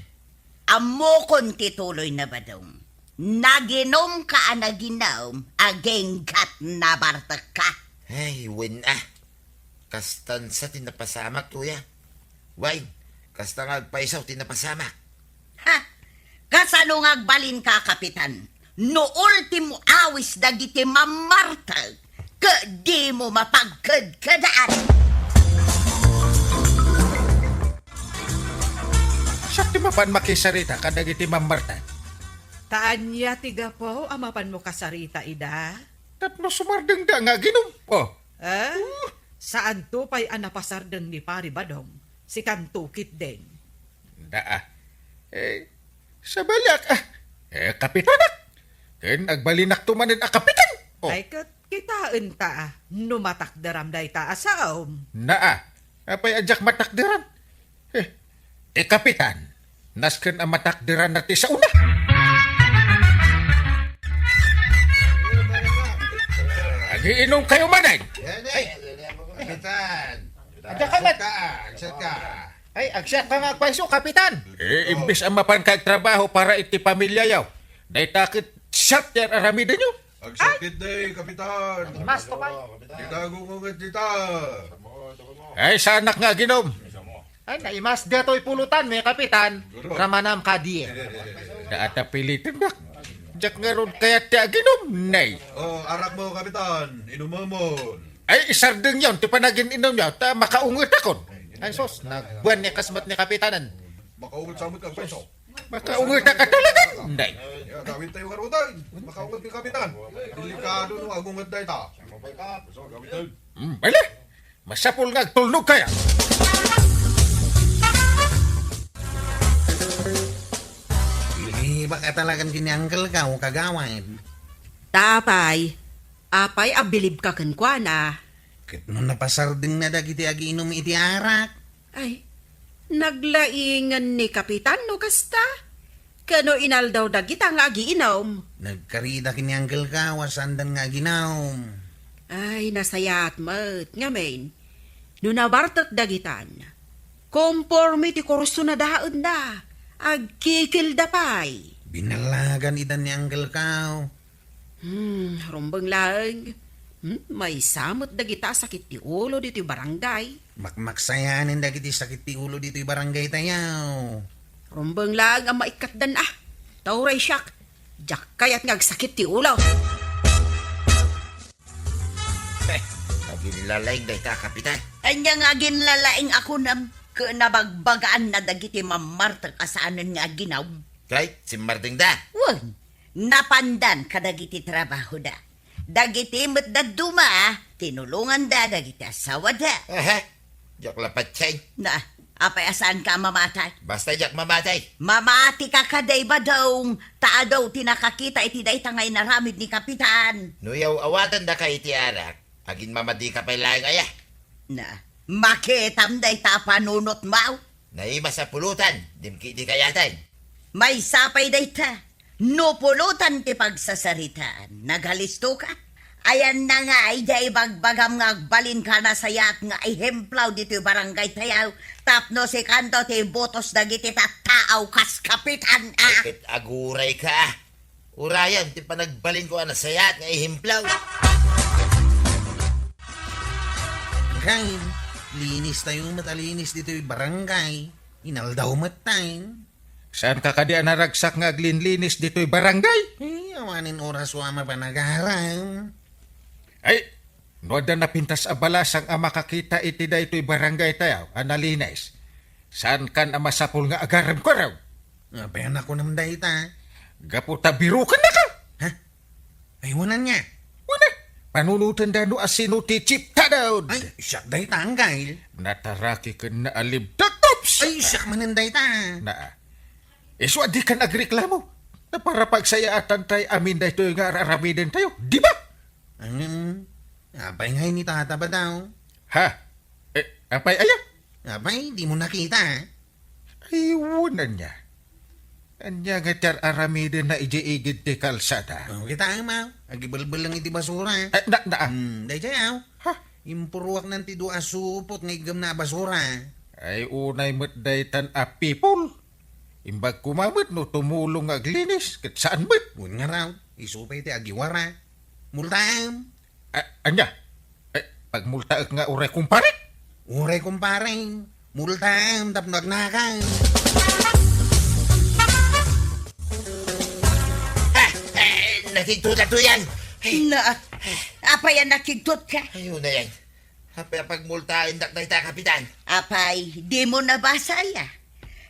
Ammokon ti tuloy na, Badong. Naginumka a naginum, agingga't nabartekka. Ay, wen a. Kastan sa ti napasamak, Tuya. Wen, kasta nga agpayso ti napasamak. Ha? Kasano nga agbalinka, Kapitan? No ultimo awis dagiti mammartek, ket dimo mapagkedkedaan. Siak ti mapan makisarita kadagiti mammartek. Ta ania ti gapu a mapanmo kasarita ida? Tapno sumardengda nga aginum. Oh. Eh? Uh. Saanto pay a napasardeng ni Pari Badong. Sikanto ketdin. Daa. Eh, sabaliak, ah. Eh, kapitanak. Ken agbalinakto manen a kapitan. Oh. Ay, ket kitaenta, ah, no matakderam dayta a saom. Naa. Apay a diak matakderan? Eh, ti kapitan, nasken a matakderanna ti saona. Agiinumkayo manen. Yan eh. Kapitan. Adda ka met. Agsiatka, agsiatka. Ay, agsiatka nga agpayso, Kapitan. Eh, imbes a mapanka agtrabaho para iti pamiliayo, dayta ket siak ti ar-aramidenyo. Agsakit day, Kapitan. Imas to pay. Dita agungunget dita. Ay, saanak nga aginum. Ay, naimas daytoy pulutan, may Kapitan. Ramanam kadi. Daata pilitendak. Diak ngarud kayat ti aginum, nay. Oh, arakmo, Kapitan. Inumemon. Ay, isardengyon ti panagin-inumyo, ta makaungetakon. Ay, sus, nagbuan ni kasmat ni Kapitanan. Makaunget sa met agpayso. Makaungetaka talaga, nay. Ya, gawin tayo nga rutan. Makaunget ni Kapitan. Delikado no agunget dayta. So, gawin tayo. Hmm, bale. Masapul nga agtulnog kaya. Bilibak a talagan ken ni Uncle Kao, kagawad. Tapay, apay a bilibka kenkuana? Ket no napasardengna dagiti agiinum iti arak? Ay, naglaingen ni Kapitan no kasta? Ken no inaldaw dagita nga agiinum? Nagkarida ken ni Uncle Kao a saandan nga aginum. Ay, nasayaat met. Ngamin, no nabartek dagitan, komporme ti kursona daenna. Agkikilda pay. Binallagan ida ni Uncle Kao. Hmm, rumbeng laeng. Hmm, maysa met dagita a sakit ti ulo ditoy barangay. Makmaksayaanen dagiti sakit ti ulo ditoy barangay tayo. Rumbeng laeng a maikkatdan a. Ta uray siak, diak kayat nga agsakit ti ulo. Eh, aginlalaing dayta, Kapitan. Ania nga aginlalaing a kunam? Ket nabagbagaanna dagiti mammartek a saanen nga aginum. Kay, simmardengda. Wen, napandan kadagiti trabahoda. Dagiti met dadduma, tinulonganda dagiti asawada. Aha, diak la patien. Na, apay a saanka a mamatay? Basta diak mamatay. Mamatika kadi, Badong, ta adu ti nakakita iti dayta nga inaramid ni Kapitan. No yaw-awatandaka iti arak, agin mamadika pay laeng aya? Na, makitam dayta a panunotmo. Naimas a pulotan, dim ketdi kayaten. Maysa pay dayta, no pulotan ti pagsasaritaan, nagalistoka? Ayanna nga, idiay ibagbagam nga agbalinka a nasayaat nga ehemplo ditoy barangay tayo, tapno sikanto ti ibotos dagiti tattao kas kapitan a. Ket agurayka. Urayam ti panagbalinko a nasayaat nga ehemplo. Angkel, linistayo met a linis ditoy barangay. Inaldaw met tayo. Saanka kadi a naragsak nga aglinlinis ditoy barangay? Eh, awanen orasmo a mapanagaram. Ay, no adda napintas a balasang a makakita iti daytoy barangay tayo a nalinis, saankan a masapul nga agarem kuraw? Apay a nakunam dayta? Gapu ta birukennaka. Ha? Ay, wen ania? Wen a, panunotenda no asino ti chief tanod. Ay, siak dayta, Angkel. Nataraki ken naalibdak, Tops! Ay, siak manen dayta. Naa. Isu a dikan agreklamo. Ta para pagsayaatan tay amin daytoy nga ar-aramiden tayo, di ba? Angem, apay ngay ni Tata Badong? Ha? Eh, apay aya? Apay, dimo nakita? Ay, wen ania. Ania nga ti ar-aramidenna idiay igid ti kalsada? Oh, kitaem, aw. Agibelbelleng iti basura. Eh, na, na, ah. Hmm, daydiay, aw. Ha? Impuruaknan ti dua a supot nga iggemna a basura. Ay, unay met daytan a people. Imbag koma met no tumulong nga aglinis, ket saan met. Wen ngarud, isu pay ti agiwara. Multaem. A-, ania? Eh, pagmultaek nga uray kumpare? Uray kumpare. Multaem tapno agnakan. Ah, eh, nakigtot a tuyan. Ay. Na, apay a nakigtotka? Ay, unay. Apay a pagmultaendak dayta, Kapitan? Apay, dimo nabasa aya?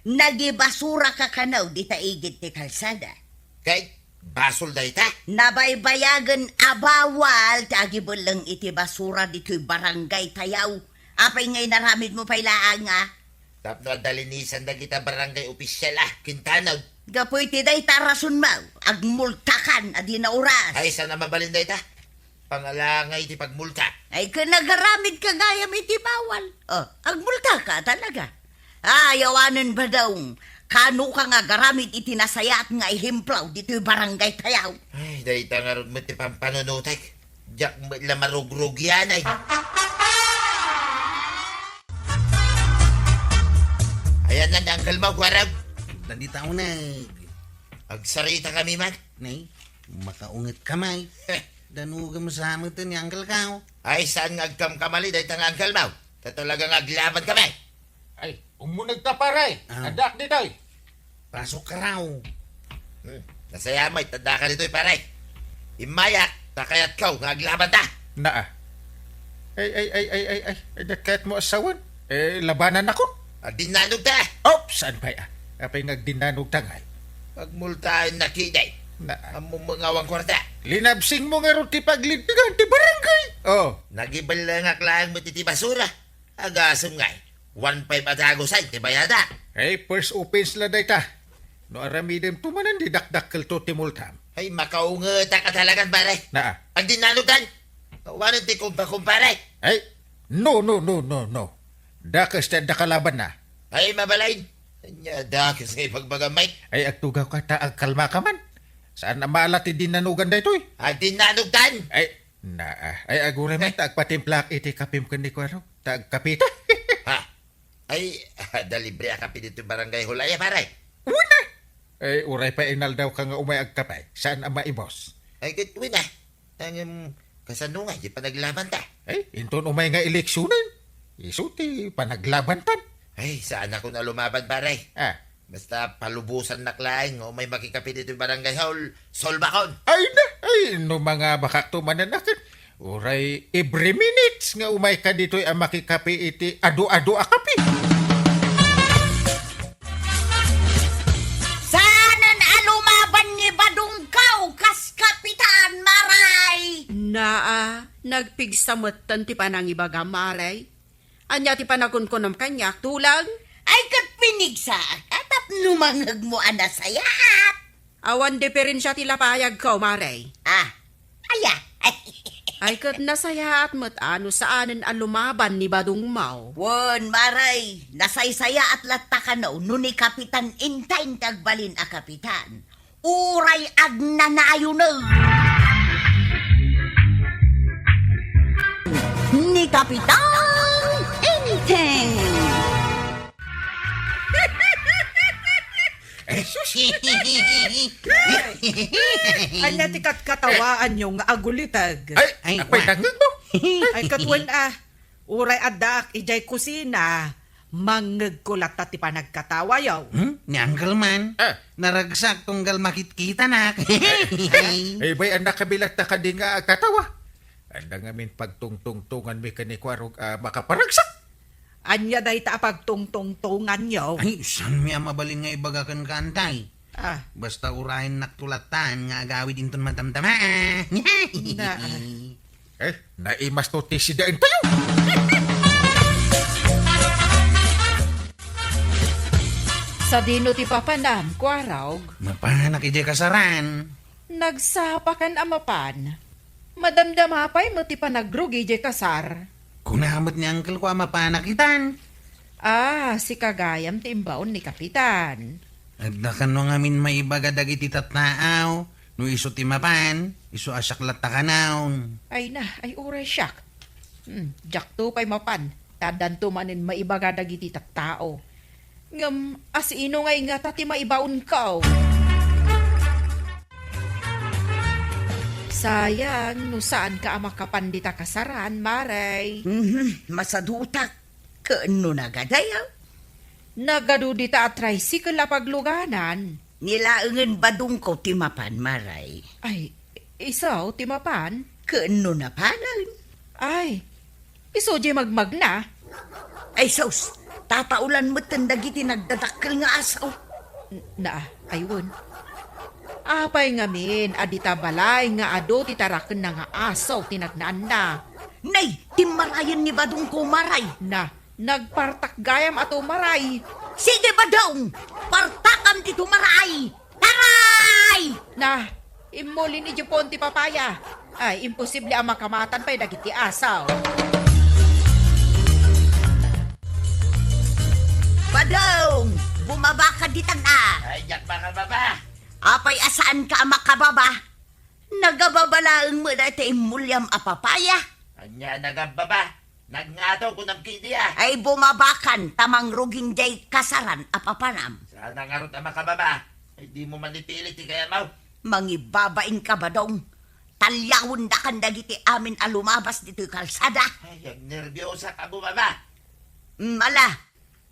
Nagibasuraka kano dita igid ti kalsada. Kay, basol dayta? Nabaybayagen a bawal ti agibelleng iti basura ditoy barangay tayo. Apay nga inaramidmo pay laeng a? Tapno adda linisan dagita barangay official a kintanod. Gapu iti dayta a rasonmo, agmultakan a di nauras. Ay, saan a mabalin dayta? Pangalangay ti pagmulta. Ay, ken agaramidka gayam iti bawal. Oh, agmultaka talaga. Ay, awanen, Badong. Kanoka nga agaramid iti nasayaat nga ehemplo ditoy barangay tayo? Ay, dayta ngarud met ti pampanunotek. Diak met la marugrugian, ay. Ayan na, Uncle Mau, kuarag. Nandita uneg. Agsarita kami man. Nay, makaunget ka, may. Eh. Danugem sa met ni Uncle Kao. Ay, saan nga agkamkamali dayta nga Uncle Mau? Ta talaga nga aglaban kami. Ay, umuneg ta, pare. Ah. Addaak ditoy. Pasok ka raw. Hmm. Nasayamay, tadda ka ditoy, pare. Immayak, ta kayatko nga aglaban ta. Naa. Ay, ay, ay, ay, ay, ay, ay, dat kayatmo a sawen. Eh, labanan ako. Agdinnanogta. Op, saan pay, ah? Apay nga agdinnanogta ngay? Agmultaen na kiday. Naa. Ammom nga awan kuarta. Linabsingmo ngarud ti pagliddigan ti barangay. Oh. Nagibellengak laeng met iti basura. Agasem ngay, one five a dagusen ti bayadak. Ay, first offense la dayta. No aramidem to manen, di dakdakkelto ti multam. Ay, makaungetak a talagan, pare. Naa. Agdinnanogtan. Awanen ti kumpa, kumpare. Ay, no, no, no, no, no. Dakes ti adda kalabanna. Ay, mabalin. Ania dakes nga ibagbagam, Mike? Ay, agtugawka ta agkalmaka man. Saan a maala ti dinnanogan daytoy? Agdinnanogtan. Ay, naa. Ay, aguray man ta agpatimplaak iti kapim ken ni Kuarog. Ta agkapita. Ha? Ay, adda libre a kape ditoy barangay hall aya, pare? Wen a. Ay, uray pay inaldawka nga umay agkape, saan a maibos? Ay, ket wen a. Ngem, kasano nga iti panaglabanta? Ay, inton umay nga eleksionen, isu ti panaglabantan. Ay, saanakon a lumaban, pare. Ah. Basta palubosannak laeng nga umay makikape ditoy barangay hall, solbakon. Ay na, ay, no mangabakakto manen a ket, uray every minutes nga umayka ditoy a makikape iti adu-adu a kape. Saanen a lumaban ni Badungkaw kas kapitan, maray! Aa, nagpigsa metten ti panangibagam, Mare. Ania ti panagunkunam kaniak, tulang? Ay, ket pinigsaak a tapno mangngegmo a nasayaat. Awan diferensia ti lapayagko, Mare. Ah, aya. Ay, ket nasayaat met a no saanen a lumaban ni Badong Mau. Wen, Mare, nasaysayaat latta kano no ni Kapitan Enteng ti agbalin a kapitan. Uray agnanayon. Ni Kapitan Enteng. Ay, sus. Ania ti katkatawaanyo nga aguliteg? Ay, Ay, apay wa. Tangngegmo? Ay, ket wen a. Uray addaak idiay kusina, mangngegko latta ti panagkatawayo. Hmm? Ni Uncle man. Ah. Naragsak tunggal makitkitanak. Ay, bay, anak, kabilat ta kadi nga agtatawa. Anda ngamin pagtungtungtungan mi ken ni Kuarog a makaparagsak. Ania dayta a pagtungtungtunganyo? Ay, saan mi a mabalin nga ibaga ken kantay? Ah. Basta urayennak to lattan nga agawid inton madamdama. Na. Eh, naimas to ti sida intayo. Sadino ti papanam, Kuarog? Mapanak idiay kasaran. Nagsapakan a mapan. Madamdama pay met ti panagrugi idiay kasar. Kuna met ni Uncle ko a mapanak itan. Ah, sika gayam ti imbaon ni Kapitan. Adda kano ngamin maibaga dagiti tattaaw, no isu ti mapan, isu a siak latta kanayon. Ay na, ay uray siak. Hmm, diakto pay mapan, ta addanto manen maibaga dagiti tattao. Ngem, asino ngay ngata ti maibaonko? Sayang, no saanka a makapan dita kasaran, Mare. Mhm, masadutak. Ken no nagadayo? Nagadu dita a tricycle a pagluganan. Ni laengen badongko ti mapan, Mare. Ay, isu ti mapan? Ken no napanen? Ay, isu diay magmagna. Ay sus, tataolan metten dagiti nagdadakkel nga asaw. N-, na, ay wen. Apay ngamin a dita balay nga adu ti tarakenna nga asaw ti nagnaanna? Nay, timmarayen ni badongko, Mare. Na, nagpartak gayam a tumaraay. Sige, badong! Partakam ti tumaraay! Taray! Na, immulin idiay puon ti papaya. Ay, imposible a makamatan pay dagiti asaw. Badong! Bumabaka ditan a! Ay, diak makababa. Apay a saanka a makababa? Nagababa laeng met dayta immuliam a papaya. Ania nagababa? Nagngato kunam kidi a. Ay, bumabakan ta mangrugin diay kasaran a papanam. Saan a ngarud a makababa? Ay, dimo man ipili ti kayatmo. Mangibabain ka, Badong. Talyawendakan dagiti amin a lumabas ditoy kalsada. Ay, agnerbiosak a bumaba. Mm, ala,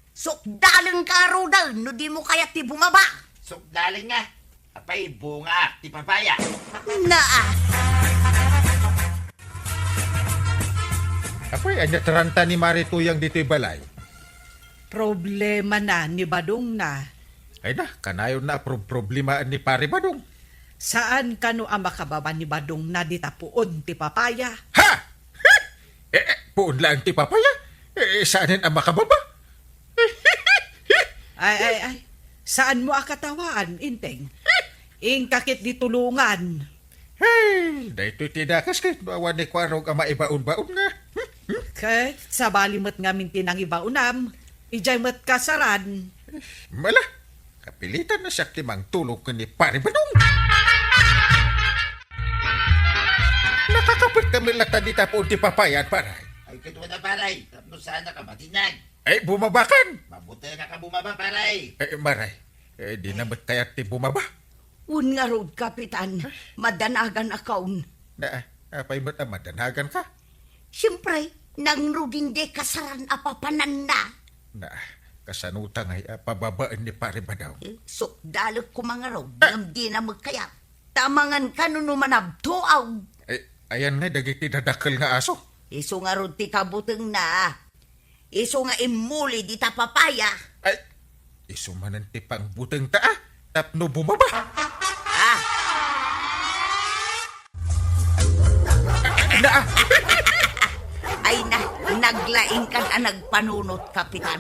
sukdalenka ngaruden no dimo kayat ti bumaba. Sukdalen nga. Apay, bunga ti papaya. Naa. Apay, ania ti ranta ni Mare Tuyang ditoy balay? Problemana ni badongna. Ay na, kanayonna a prob-, problemaen ni Pare Badong. Saan kano a makababa ni badongna dita puon ti papaya? Ha? Eh, eh, puon laeng ti papaya? Eh, saanen a makababa? Ay, ay, ay. Saanmo a katawaan, Enteng? Inka ketdi tulongan. Hey, daytoy ti dakes ket no awan ni Kuarog a maibaon-baon nga. Ket sabali met ngamin ti nangibaonam, idiay met kasaran. Mala, kapilitan na siak ti mangtulong ken ni Pare Badong. Nakakapet kami latta dita puon ti papayan, Pare. Ay, ket wen a, Pare, tapno saan a kamatinag. Ay, bumabakan! Mabutengak a bumaba, Pare. Eh, Mare, eh, di na met kayat ti bumaba. Wen ngarud, Kapitan, madanagan a kaon. Na, apay met a madanagan ka? Siempre, nangrugin diay kasaran a papananna. Na, kasano ta ngay a pababaen ni Pare Badong? Eh, sukdalek koma ngarud, ngem di na met kayat. Ta mangan kano no manabtuaw. Eh, ayan nga dagiti dadakkel nga aso. Isu ngarud ti kabutengna. Isu nga immuli dita papaya. Ay, isu manen ti pangbutengta, a, tapno bumaba. Ah. Na! Ay na, naglaingkan a nagpanunot, Kapitan.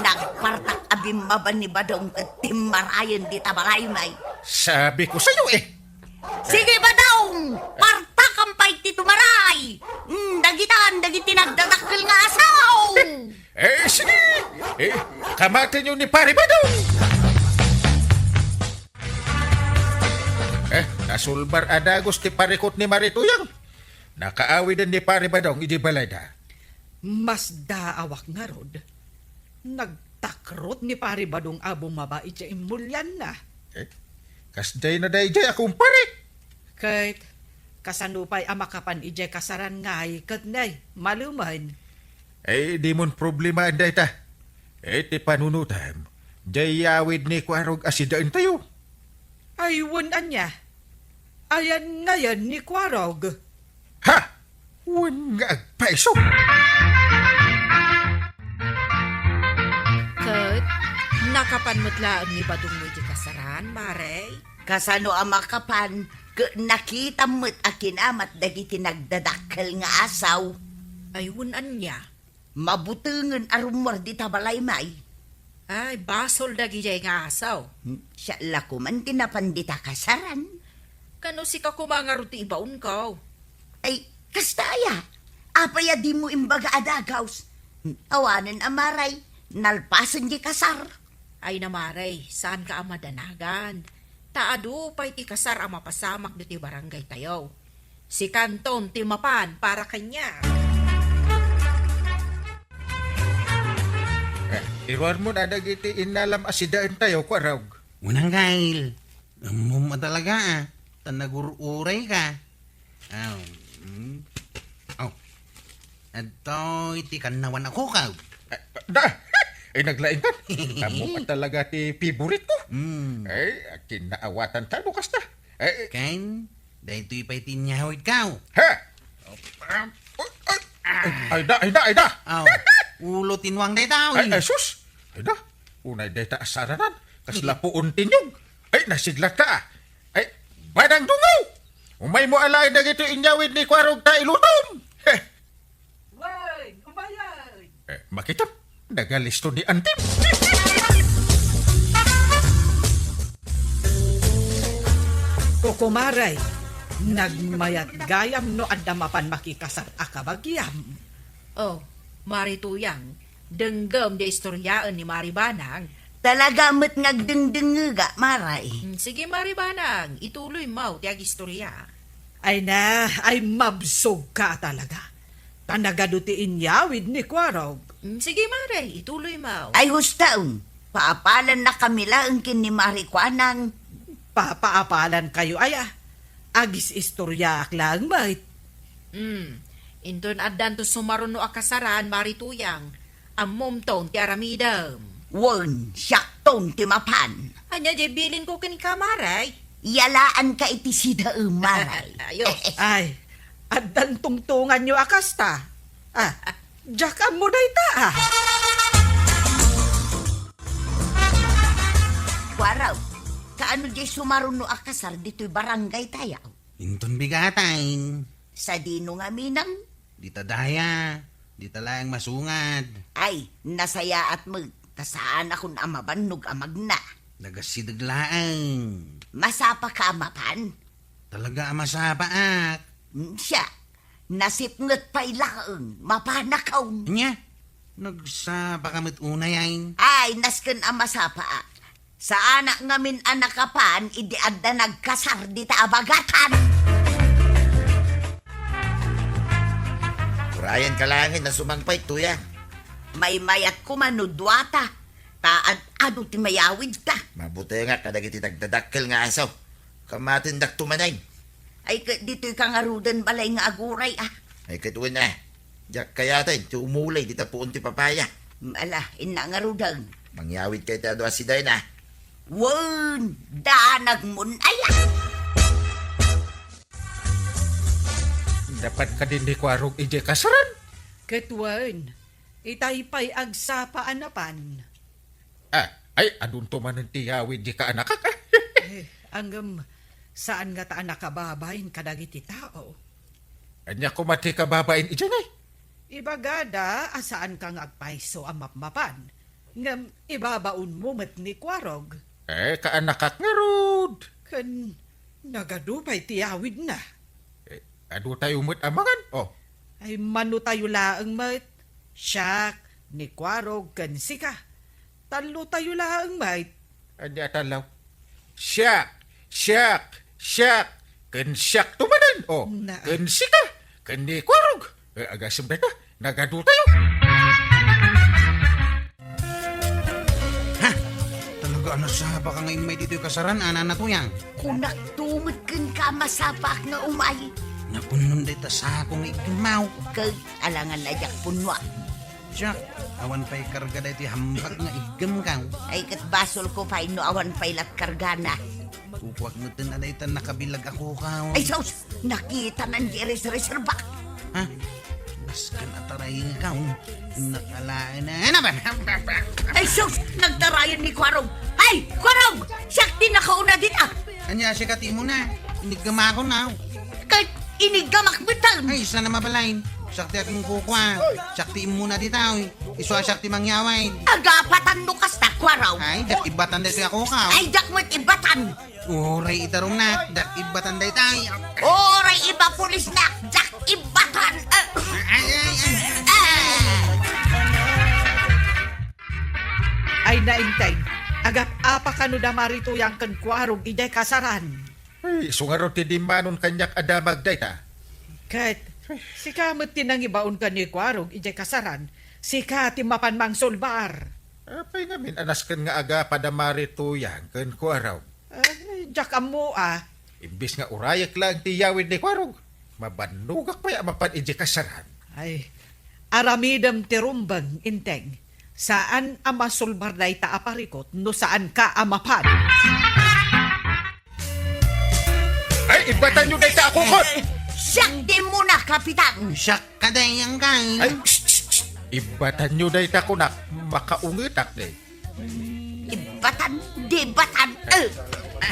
Nagpartak a bimmaban ni Badong ket timmarayen dita balaymi. Sabi ko sayo, eh. Sige, Badong! Partakam pay ti tumaray! Mm, dagitan, dagiti nagdadakkel nga asaw! Eh, sige! Eh, kamatenyo ni Pare Badong! Eh, nasulbar a dagus ti parikut ni Mari Tuyang. Nakaawiden ni Pare Badong iti balayda. Masdaawak ngarud. Nagtakrot ni Pare Badong a bumaba iti immulianna. Eh, kasdiay na daydiay a kumpare. Ket kasano pay a makapan idiay kasaran ngay ket nay, malumen? Eh, dimon problema dayta. Eh, ti panunutam, diay yawid ni Kuarog a sidaentayo. Ay, wen ania? Ayan ngayan ni Kuarog? Ha! Wen nga agpaiso! Ket nakapan met laeng ni Badong iti kasaran, Mare? Kasano a makapan, ket nakitam met a kinamat dagiti nagdadakkel nga asaw. Ay, wen ania? Mabutengen a rummuar dita balaymi. Ay, basol dagidiay nga asaw. Hmm, siya la koman ti napan dita kasaran. Kano sika koma ngarud ti ibaonko? Ay, kasta aya? Apay a dimo imbaga a dagaws? Hmm, awanen a Mare, nalpasen ti kasar. Ay na, Mare, saanka a madanagan. Ta adu pay ti kasar a mapasamak ditoy barangaytayo. Sikanton ti mapan para kaniak. Eh, iruarmon a dagiti innalam a sidaentayo, Kuarog. Unang kail, ammom a talaga, ah. Ta nagur-urayka. Aw, mm. Aw. Adtoy ti kannawan a kukaw. Eh, da! Ay, naglaingkan. Ammom a talaga ti favorite ko. Mm. Ay, kinaawatanka no kasta. Eh, Ken, daytoy pay ti inyawidko. Ha? Ay, ay, ay, da, ay, da, ay, da. Aw, ulo ti nuang dayta, Ay, uy. Ay, sus. Ay, da. Unay dayta a saranan. Kasla puon ti niyog. Ay, nasiglatka, ah. Ay, Badang Dungaw! Umaymo alaen dagitoy inyawid ni Kuarog ta ilutom. Heh. Wen, umayen! Eh, makitam, nagalisto ni Antim. Kukumaray, nagmayat gayam no adda mapan makikasar a kabagiam. Oh, Mari Tuyang, denggem ti istoryaen ni Mari Banang. Talaga met nga agdengdengngega, Mare. Mm, sige, Mari Banang, ituloymo ti agistorya. Ay na, ay mabsogka talaga. Ta nagadu ti inyawid ni Kuarog. Mm, sige, Mare, ituloymo. Ay, hustaon, paapalannakami laeng ken ni Mari Kuanang. Papaapalankayo aya? Agis-istoryaak laeng met. Mm, inton addanto sumaruno a kasaran, Mari Tuyang, ammomton ti aramidem. Wen, siakton ti mapan. Ania diay bilinko kenka, Mare? Yalaanka iti sidaem, Mare. Ayos. Ay, addan tungtunganyo a kasta. Ah, diak ammo dayta, ah. Kuarog, kaano diay sumaruno a kasar ditoy barangaytayo? Inton bigataen. Sadino ngamin? Dita daya, dita laeng masungad. Ay, nasayaat met, ta saanakon a mabannog a magna. Nagasideg laeng. Masapaka a mapan? Talaga a masapaak. Mm, siak, nasipnget pay laeng, mapanakon. Ania? Nagsapaka met unay, ay? Ay, nasken a masapaak. Saanak ngamin a nakapan idi adda nagkasar dita a bagatan. Urayanka laengen a sumangpet, Tuyang. Maymayat koma no duata, ta ad-adu ti mayawidta. Mabutengak kadagiti nagdadakkel nga asaw. Kamatendakto manen. Ay, ket ditoyka ngaruden balay nga aguray, ah. Ay, ket wen, ah. Diak kayaten ti umulay dita puon ti papaya. Ala, inna ngaruden. Mangyawidka iti adu a sidaen, ah. Wen, danagmon aya. Dapat kadin ni Kuarog idiay kasaran? Ket wen, itay pay agsapa a napan. Ah, ay, adunto manen ti yawid di kaanakak, ah. Eh, ngem, saan ngata a nakababain kadagiti tao. Ania koma ti kababain idiay, nay? Ibagada a saanka nga agpayso a mapmapan, ngem ibabaonmo met ni Kuarog. Eh, kaanakak ngarud. Ken nagadu pay ti awidna. Eh, adu tayo met a mangan, oh. Ay, mano tayo laeng met. Siak, ni Kuarog, ken sika. Tallo tayo laeng met. Ania a tallo? Siak, siak, siak, ken siak to manen, oh. Na. Ken sika, ken ni Kuarog. Eh, agasem dayta, nagadu tayo. Ha? Talaga a nasapaka nga immay ditoy kasaran, a Nana Tuyang? Kunak to met kenka a masapaak nga umay. Napunnon dayta sako nga iggemmaw. Ket alangan a diak punnoak. Diak, awan pay karga daytoy hambag nga iggemkaw. Ay, ket basolko pay no awan pay lat kargana. Kukuak metten a dayta nakabilag a kukaw. Ay, sus! Nakitanan ti iresreserbak. Ha? Masken a taraykaw, nakalaen na. Ano ba? Ay, sus! Nagtarayan ni Kuarog. Ay, Kuarog! Siak ti nakauna dita. Ania, sika ti immuna. Iniggamakon, aw. Ket iniggamak metten. Ay, saan a mabalin? Siak ti aginkukua. Siak ti immuna dita, oy. Isu a siak ti mangyawid. Agapatan no kasta, Kuarog. Ay, diak ibbatan daytoy a kukaw. Ay, diak met ibbatan. Uray ita rumnak, diak ibbatan daytay. Uray iba pulisnak, diak ibbatan. Eh. Ay, ay, ay. Ah. Ay, nainteg. Agap-apa kano da Mari Tuyang ken Kuarog idiay kasaran? Ay, isu ngarud ti dimmanon kaniak a damag dayta. Ket, sika met ti nangibaon ken ni Kuarog idiay kasaran, sika ti mapan mangsulbar. Apay ngamin a nasken nga agapa da Mari Tuyang ken Kuarog? Ay, diak ammo, a. Imbes nga urayek laeng ti yawid ni Kuarog, mabannogak pay a mapan idiay kasaran. Ay, aramidem ti rumbeng, Inteng. Saan a masulbar dayta a parikut no saanka a mapan. Ay, ibbatanyo dayta a kukot! Siak ti immuna, Kapitan! Siak kadayan kay. Ay, shh, shh, shh. Ibbatanyo dayta kunak, makaungetak, eh. Ibbatan, di ibbatan, eh.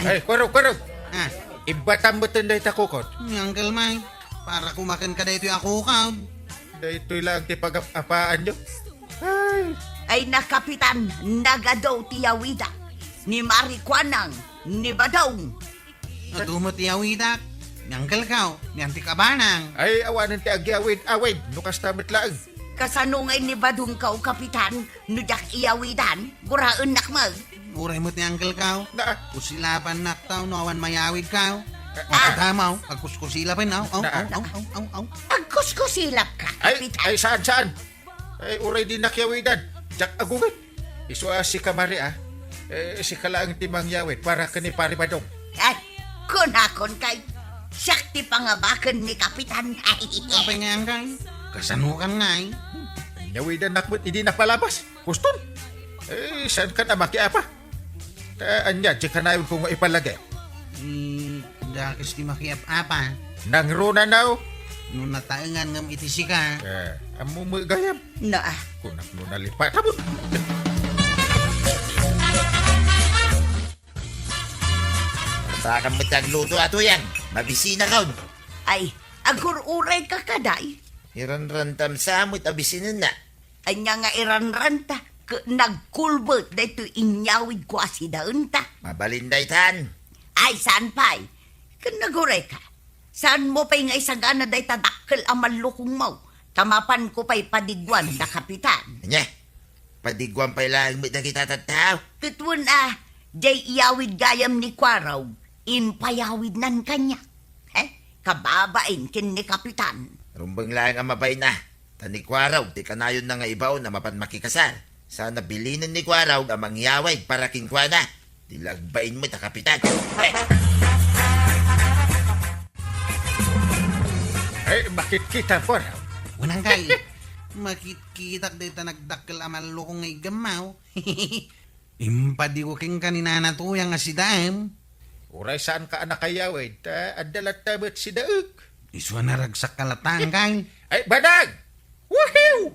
Ay, Kuarog, Kuarog. Ah. Ibbatam metten dayta kukot. Ni Uncle Mike, para kumaken ka daytoy a kukot. Daytoy lang ti pagap-apaanyo. Ay. Ay, na, Kapitan, nagadu ti yawidak. Ni Mari Kuanang, ni Badong. Adu met ti yawidak. Ni Uncle Kao, ni Auntie Kabanang. Ay, awanen ti agyawid-awid, no kasta met laeng. Kasano ngay ni Badong Kao, Kapitan, no diak iyawidan? Guraennak met. Uray met ni Uncle Kao. Na. Kusilapannak taw no awan mayawid Kao. Ah. Agkadamaw, agkuskusilapen, aw, aw, Na. Aw, aw, aw, aw. Agkuskusilap ka, Ay, Kapitan. Ay, saan, saan? Ay, uray dinak yawidan. Diak agungit. Isu a sika, Mari, a. Eh, sika laeng ti mangyawid para ken ni Pari Badong. Ay, kunakon kay, siak ti pangabaken ni Kapitan. Apay ngay, Angkay? Kasano kan ngay? Yawidannak met idi napalabas. Kuston. Eh, saan ka na makiapa? Ta ania, di kanayon ko nga ipalagip? Hmm, dakes ti makiap-apa. Nangruna, no? No nataengan ngem iti sika. Eh, ammo met gayam. Naa. Kunak no nalipat. Tabon! Saan met agluto, a Tuyang? Mabisinakon. Ay, agur-uray ka kadi. Iranrantam sa met a bisinenna. Ania nga iranranta ket nagkulbet daytoy inyawidko a sidaenta? Mabalin daytan. Ay, saan pay? Ken nagurayka. Saanmo pay nga isagana dayta dakkel a mallukongmo, ta mapanko pay padiguan da Kapitan. Ania? Padiguan pay laeng met dagita tattao? Ket wen a, diay iyawid gayam ni Kuarog, impayawidnan kaniak. He? Kababain ken ni Kapitan. Rumbeng laeng a mabain a. Ta ni Kuarog ti kanayonna nga ibaon a mapan makikasar. Saan a bilinen ni Kuarog a mangyawid para kenkuana. Di la agbain met a Kapitan. Eh. Ay, makitkitam, Kuarog. Unang kay, makitkitak dayta nagdakkel a mallukong nga iggemmaw. Impadigo kenka ni Nana Tuyang a sidaem. Uray saanka a nakayawid, ta adda latta met sidaek. Isu a naragsakka latta, Angkay. Ay, banag! Woohoo!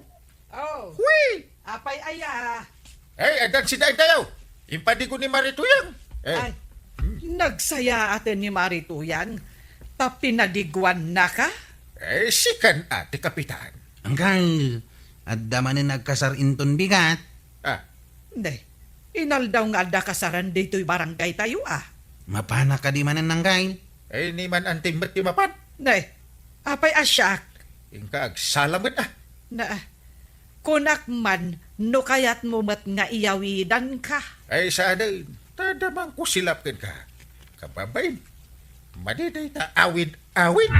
Oh. Hui! Apay aya? Ay, addan sidaentayo. Impadigo ni Mari Tuyang. Eh. Ay, nagsayaaten ni Mari Tuyang, ta pinadiguannaka? Eh, sikan a ti kapitan. Anggal, adda manen agkasar inton bigat. Ah. Ne, inaldaw nga adda kasaran ditoy barangaytayo, ah. Mapana kadi manen, Anggal? Eh, ni man antim met ti mapan. Ne, apay a siak? Inka agsala met, ah. Na, kunak man no kayatmo met nga iyawidanka. Ay, saan, ta damangko silap kenka. Kababain, madi dayta awid-awid.